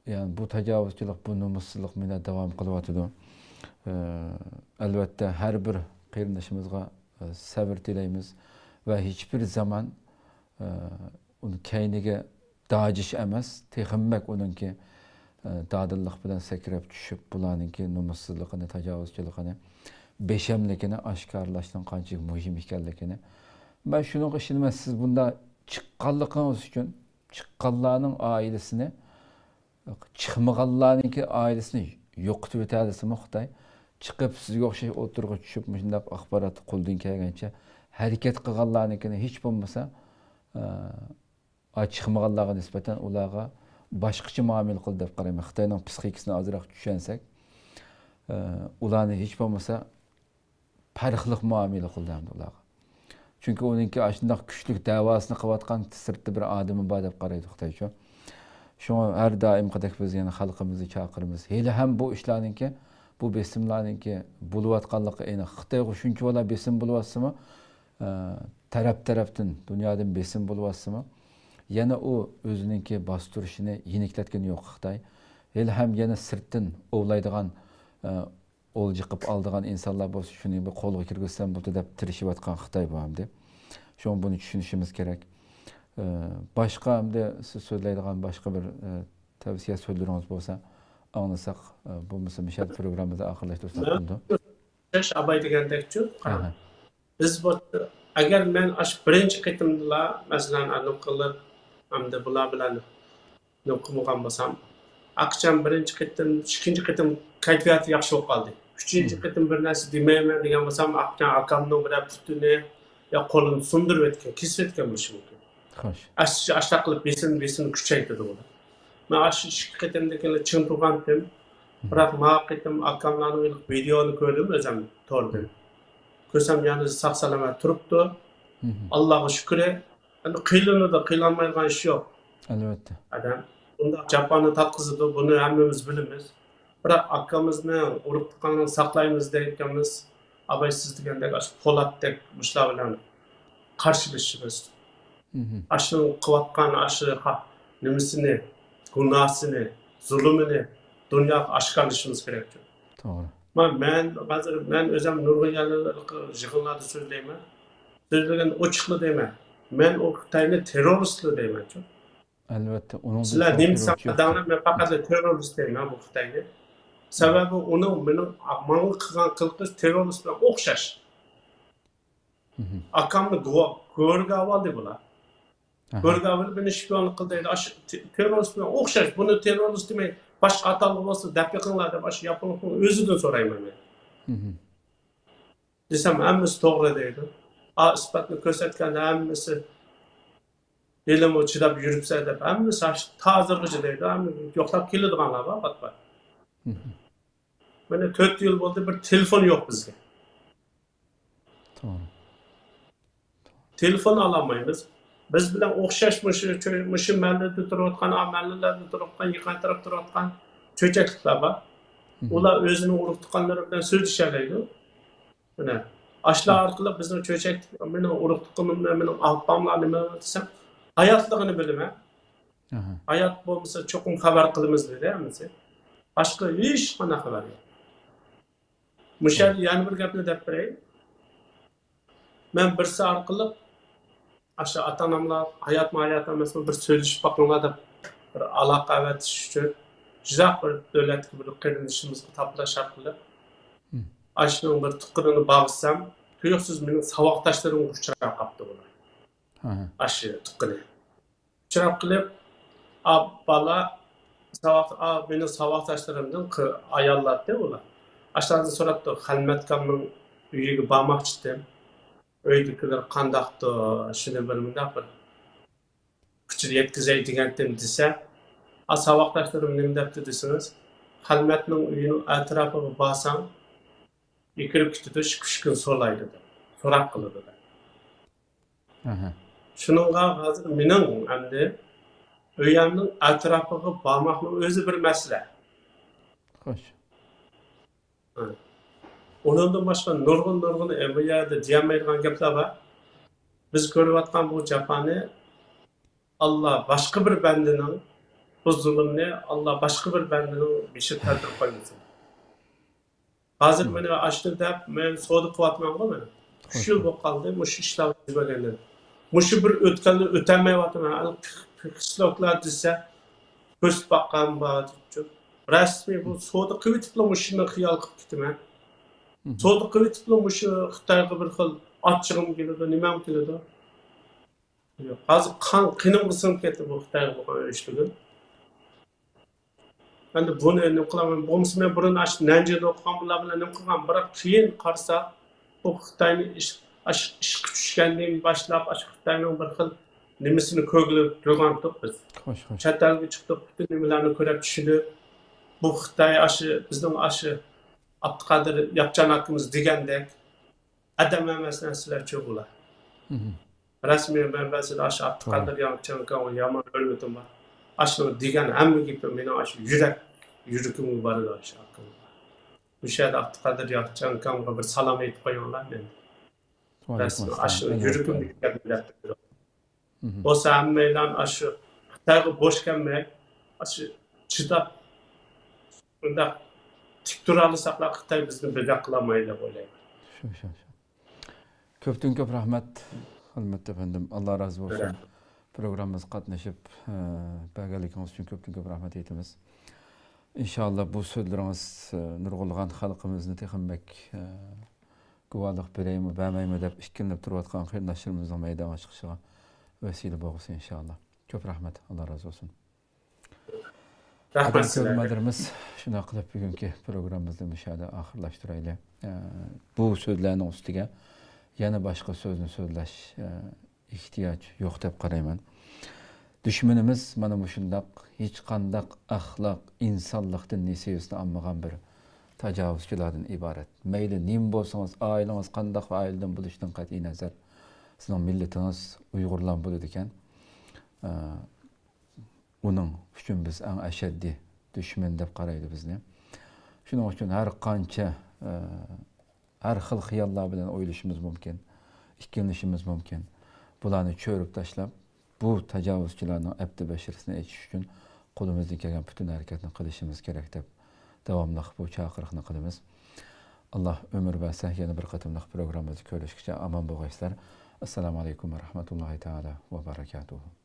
يەنى بۇ تاجاۋۇزچىلىق، بۇ نومۇسسىزلىق مېنى داۋام قىلىۋاتىدۇ. ئە، ئەلۋەتتە، ھەر بىر قېرىندىشىمىزغا، ئە، سەۋر تىلەيمىز ۋە ھېچبىر زامان، ئە، ئۇنى كەينىگە داجىش ئەمەس، تېخىمۇ بەك ئۇنىڭكى، ئە، دادىللىق بىلەن سەكرەپ چۈشۈپ، بۇلارنىڭكى نومۇسسىزلىقىنى، تاجاۋۇزچىلىقىنى، بىشەملىكىنى ئاشكارىلاشنىڭ قانچىلىك مۇھىم ئىكەنلىكىنى. مەن شۇنىڭغا ئىشىنىمەن، سىز بۇنداق چىققانلىقىڭىز ئۈچۈن، چىققانلارنىڭ ئائىلىسىنى، چىقمىغانلارنىڭكى ئائىلىسىنى يوقىتىۋېتەلىسىمۇ خىتاي، چىقىپ سىزگە ئوخشاش ئوتتۇرىغا چۈشۈپ، مۇشۇنداق ئاخبارات قولدىن كەلگەنچە ھەرىكەت قىلغانلارنىڭكىنى ھېچ بولمىسا، ئە، ئا، چىقمىغانلارغا نىسبەتەن ئۇلارغا باشقىچە مۇئامىلە قىلدى دەپ قارايمەن. خىتاينىڭ پسىخىكىسىنى ئازراق چۈشەنسەك، ئە، ئۇلارنى ھېچ بولمىسا پەرقلىق مۇئامىلە قىلدى ئەمدى ئۇلارغا. چۈنكى ئۇنىڭكى ئاشۇنداق كۈچلۈك دەۋاسىنى قىلىۋاتقان سىرتتا بىر ئادىمى بار دەپ قارايدۇ خىتايچۇ. شۇڭا ھەر دائىمقىدەك بىز يەنە خەلقىمىزنى چاقىرىمىز. ھېلىھەم بۇ ئىشلارنىڭكى، بۇ بېسىملارنىڭكى بولۇۋاتقانلىقى ئېنىق. خىتايغا شۇنچىۋالا بېسىم بولۇۋاتسىمۇ، ئە، تەرەپ-تەرەپتىن دۇنيادىن بېسىم بولۇۋاتسىمۇ، يەنە ئۇ ئۆزىنىڭكى باستۇرۇشىنى يېنىكلەتكىنى يوق خىتاي. ھېلىھەم يەنە سىرتتىن ئوۋلايدىغان، ئە، ئولجا قىلىپ ئالىدىغان ئىنسانلار بولسا، شۇنى بىر قولغا كىرگۈزسەم بولدى دەپ تىرىشىۋاتقان خىتاي بۇ ئەمدى. شۇڭا بۇنى چۈشىنىشىمىز كېرەك. ئە، باشقا ئەمدى سىز سۆزلەيدىغان باشقا بىر، ئە، تەۋسىيە سۆزلىرىڭىز بولسا ئاڭلىساق، ئە، بولمىسا مۇشۇ يەردە پروگراممىمىزنى ئاخىرلاشتۇرساق بولىدۇ. ئاباي دېگەندەكچۇ، قاراڭ. ئەھە. بىز بۇ ئەگەر مەن ئاشۇ بىرىنچى قېتىمدىلا، مەسىلەن، ئانىم قىلىپ، ئەمدى بۇلار بىلەن نېمە قىلمىغان بولسام، ئاقچام بىرىنچى قېتىم، ئىككىنچى قېتىم كەيپىياتى ياخشى بولۇپ قالدى. ئۈچىنچى قېتىم بىر نەرسە دېمەيمەن دېگەن بولسام، ئاقچام ئاكامنىڭ بىرەر پۇتىنى يا قولىنى سۇندۇرۇپ ئۆتكەن، كېسىپ ئۆتكەن بولۇشى مۇمكىن. خوش. ئاشۇ، ئاشۇنداق قىلىپ بېسىم، بېسىمنى كۈچەيتىدۇ ئۇلار. مەن ئاشۇ ئىككى قېتىمدىن كېيىن چىڭ تۇرغانتىم. بىراق ما قېتىم ئاكاملارنىڭ ۋىدېيونى كۆردۈم ئۆزۈم توردىن. كۆرسەم يەنە ساق سالامەت تۇرۇپتۇ. ئاللاغا شۈكرى. ئەمدى قىينىلىدۇ، قىينالمايدىغان ئىش يوق. ئەلۋەتتە. ئادەم بۇنداق جاپانى تارتقۇزىدۇ، بۇنى ھەممىمىز بىلىمىز. بىراق ئاكىمىزنى، ئۇرۇق تۇغقاننى ساقلايمىز دەيدىكەنمىز. ئاباي سىز دېگەندەك ئاشۇ پولاتتەك مۇشۇلار بىلەن قارشىلىشىمىز. ئاشۇنىڭ قىلىۋاتقان ئاشۇ ھا-، نېمىسىنى، گۇناھسىنى، زۇلۇمىنى دۇنياغا ئاشكارىلىشىمىز كېرەك. توغرا. ما-، مەن ھازىر، مەن ئۆزۈم نۇرغۇن يەرلەردە يىغىنلاردا سۆزلەيمەن. سۆزلىگەن ئوچۇقلا دەيمەن. مەن ئۇ خىتاينى تېررورىستلار دەيمەنچۇ. ئەلۋەتتە، ئۇنىڭدىن سىلەر نېمە سانىداڭلار، مەن پەقەت تېررورىست دەيمەن بۇ خىتاينى. سەۋەبى ئۇنىڭ مېنىڭ ماڭا قىلغان قىلىقى تېررورىست بىلەن ئوخشاش. ئاكامنى گو-، گۆرگە ئاۋالدى بۇلار. گۆرگە ئاۋىلىپ مېنى شپىيونلۇق قىل دەيدۇ. ئاشۇ تېررورىست بىلەن ئوخشاش. بۇنى تېررورىست دېمەي، باشقا ئاتالغۇ بولسا دەپ بېقىڭلار دەپ ئاشۇ ياپونلۇقنىڭ ئۆزىدىن سورايمەن مەن. دېسەم، ھەممىسى توغرا دەيدۇ. ئا، ئىسپاتنى كۆرسەتكەندە ھەممىسى ھېلىمۇ چىداپ يۈرۈپسەن دەپ، ھەممىسى ھازىرغىچە دەيدۇ، ھەممە يوقلاپ كېلىدىغانلار بار پات-پات. مانا تۆت يىل بولدى، بىر تېلېفون يوق بىزگە. توغرا. تېلېفون ئالالمايمىز. بىز بىلەن ئوخشاش مۇشۇ، مۇشۇ مەھەللىدە تۇرۇۋاتقان، ئا مەھەللىلەردە تۇرۇۋاتقان، يېقىن ئەتراپتا تۇرۇۋاتقان چۆچەكلىكلەر بار. ئۇلار ئۆزىنىڭ ئۇرۇق تۇغقانلىرى بىلەن سۆزلىشەلەيدۇ. مانا ئاشۇلار ئارقىلىق بىزنىڭ چۆچەك، مېنىڭ ئۇرۇق تۇغقىنىم، مېنىڭ ئاپاملار نېمە دېسەم، ھاياتلىقىنى بىلىمەن. ھايات بولمىسا چوقۇم خەۋەر قىلىمىز دېدى ھەممىسى. باشقا ھېچقانداق خەۋەر يوق. مۇشۇ يەردە يەنە بىر گەپنى دەپ بېرەي. مەن بىرسى ئارقىلىق ئاشۇ ئاتا-ئاناملار ھاياتمۇ، ھايات ئەمەسمۇ، بىر سۆزلىشىپ باقىڭلار دەپ بىر ئالاقە ئەۋەتىش ئۈچۈن يىراق بىر دۆلەتتىكى بىر قېرىندىشىمىزغا تاپىلاش ئارقىلىق ئاشۇنىڭ بىر تۇغقىنىنى باغسام، تۇيۇقسىز مېنىڭ ساۋاقداشلىرىمغا ئۇچراپ قاپتۇ بۇلار. ئاشۇ تۇغقىنى. ئۇچراپ قېلىپ، ئا، بالا، ساۋاق-، ئا، مېنىڭ ساۋاقداشلىرىمدىن قى-، ئاياللاتتى ئۇلار. ئاشۇلاردىن سوراپتۇ، خەلمەتكامنىڭ ئۆيىگە بارماقچىتىم. ئۆيدىكىلەر قانداقتۇ، شۇنى بىر مۇنداق بىر پىكىر يەتكۈزەي دېگەنتىم دېسە، ئا، ساۋاقداشلىرىم نېمە دەپتۇ دېسىڭىز، خەلمەتنىڭ ئۆيىنىڭ ئەتراپىغا بارساڭ، ئېكىرىپ كېتىدۇ، ئىككى ئۈچ كۈن سورايدۇ دەپ، سوراق قىلىدۇ دەپ. شۇنىڭغا ھازىر مېنىڭ ئەمدى ئۆيەمنىڭ ئەتراپىغا بارماقنىڭ ئۆزى بىر مەسىلە. خوش. ئۇنىڭدىن باشقا نۇرغۇن، نۇرغۇن، ئە، بۇ يەردە دېيەلمەيدىغان گەپلەر بار. بىز كۆرۈۋاتقان بۇ جاپانى ئاللا باشقا بىر بەندىنىڭ، بۇ زۇلۇمنى ئاللا باشقا بىر بەندىنىڭ بېشىغا كەلتۈرۈپ قويمىسۇن. ھازىر مانا ئاشۇنى دەپ مەن سودا قىلىۋاتىمەنغۇ مانا. ئۈچ يىل بولۇپ قالدى مۇشۇ ئىشلار يۈز بەرگەندىن. مۇشۇ بىر ئۆتكەلنى ئۆتەلمەيۋاتىمەن. قىسلوكلار دېسە كۆرسىتىپ باققان بار دەپچۇ. رەسمىي بۇ سودا قىلىۋېتىپلا مۇشۇنى خىيال قىلىپ كېتىمەن. سودا قىلىۋېتىپلا مۇشۇ خىتايغا بىر خىل ئاچچىقىم كېلىدۇ، نېمەم كېلىدۇ. ھازىر قان قېنىمغا سىڭىپ كەتتى بۇ خىتايغا بولغان ئۆچلۈكۈم. ئەمدى بۇنى نېمە قىلامەن؟ بولمىسا مەن بۇرۇن ئاشۇ نەنجىڭدە ئوقۇغان بالىلار بىلەن نېمە قىلغان؟ بىراق كېيىن قارىسا، بۇ خىتاينى ئىش-، ئاش-، ئىشقا چۈشكەندىن باشلاپ، ئاشۇ خىتاينىڭ بىر خىل نېمىسىنى كۆرگىلى تۇرغانتۇق بىز. خوش، خوش. چەت ئەلگە چىقتۇق، پۈتۈن نېمىلەرنى كۆرۈپ چۈشىنىپ، بۇ خىتاي ئاشۇ، بىزنىڭ ئاشۇ ئابدۇقادىر ياپچان ئاكىمىز دېگەندەك، ئادەم ئەمەس نەرسىلەرچۇ بۇلار. رەسمىي مەنبەسىدە ئاشۇ ئابدۇقادىر ياڭچىڭكاڭغا يامان ھۆرمىتىم بار. ئاشۇنىڭ دېگەن ھەممە گېپى مېنىڭ ئاشۇ يۈرەك، يۈرىكىمگە بارىدۇ ئاشۇ ئاكىمغا. مۇشۇ يەردە ئابدۇقادىر ياڭچىڭكاڭغا بىر سالام ئېيتىپ قويۇڭلار مەن. رەسمىي ئاشۇ يۈرىكىمدىكى گەپنى دەپ بېرىدۇ. بولسا ھەممەيلەن ئاشۇ خىتايغا بوش كەلمەي، ئاشۇ چىداپ، بۇنداق تىك تۇرالىساقلا خىتاي بىزنى بىردەك قىلالمايدۇ دەپ ئويلايمەن. شۇ، شۇ، شۇ. كۆپتىن كۆپ رەھمەت، خىلمەت ئەپەندىم. ئاللا رازى بولسۇن. رەھمەت. پروگراممىمىزغا قاتنىشىپ، ئە، بەرگەنلىكىڭىز ئۈچۈن كۆپتىن كۆپ رەھمەت ئېيتىمىز. ئىنشائاللا بۇ سۆزلىرىڭىز، ئە، نۇرغۇنلىغان خەلقىمىزنى تېخىمۇ بەك، ئە، گۇۋاھلىق بېرەيمۇ، بەرمەيمۇ دەپ ئىككىلىنىپ تۇرۇۋاتقان قېرىنداشلىرىمىزنىڭ مەيدانغا چىقىشىغا ۋەسىلە بولغۇسى، ئىنشائاللا. كۆپ رەھمەت، ئاللا رازى بولسۇن. رەھمەت قەدىرلىك سىلەرگە. كۆرۈرمەنلىرىمىز، شۇنداق قىلىپ بۈگۈنكى پروگراممىمىزنى مۇشۇ يەردە ئاخىرلاشتۇرايلى. ئە، بۇ سۆزلەرنىڭ ئۈستىگە يەنە باشقا سۆزنى سۆزلەش، ئە، ئېھتىياج يوق دەپ قارايمەن. دۈشمىنىمىز مانا مۇشۇنداق ھېچقانداق ئەخلاق، ئىنسانلىقتىن نېسىۋىسىنى ئالمىغان بىر تاجاۋۇزچىلاردىن ئىبارەت. مەيلى نېمە بولسىڭىز، ئائىلىڭىز قانداق ئائىلىدىن بولۇشىدىن قەتئىي نەزەر، سىزنىڭ مىللىتىڭىز ئۇيغۇرلار بولىدىكەن. ئە، ئۇنىڭ ئۈچۈن بىز ئەڭ ئەشەددىي دۈشمەن دەپ قارايدۇ بىزنى. شۇنىڭ ئۈچۈن ھەر قانچە، ئە، ھەر خىل خىياللار بىلەن ئويلىشىمىز مۇمكىن، ئىككىلىنىشىمىز مۇمكىن. بۇلارنى چۆرۈپ تاشلاپ، بۇ تاجاۋۇزچىلارنىڭ ئەپتى بەشىرىسىنى ئېچىش ئۈچۈن قولىمىزدىن كەلگەن پۈتۈن ھەرىكەتنى قىلىشىمىز كېرەك دەپ داۋاملىق بۇ چاقىرىقنى قىلىمىز. ئاللا ئۆمۈر بەرسە، يەنە بىر قېتىملىق پروگراممىمىزدا كۆرۈشكىچە ئامان بولغايسىلەر. ئەسسالامۇ ئەلەيكۇم ۋە رەھمەتۇللاھى تائالا ۋە بەرەكاتۇھۇ.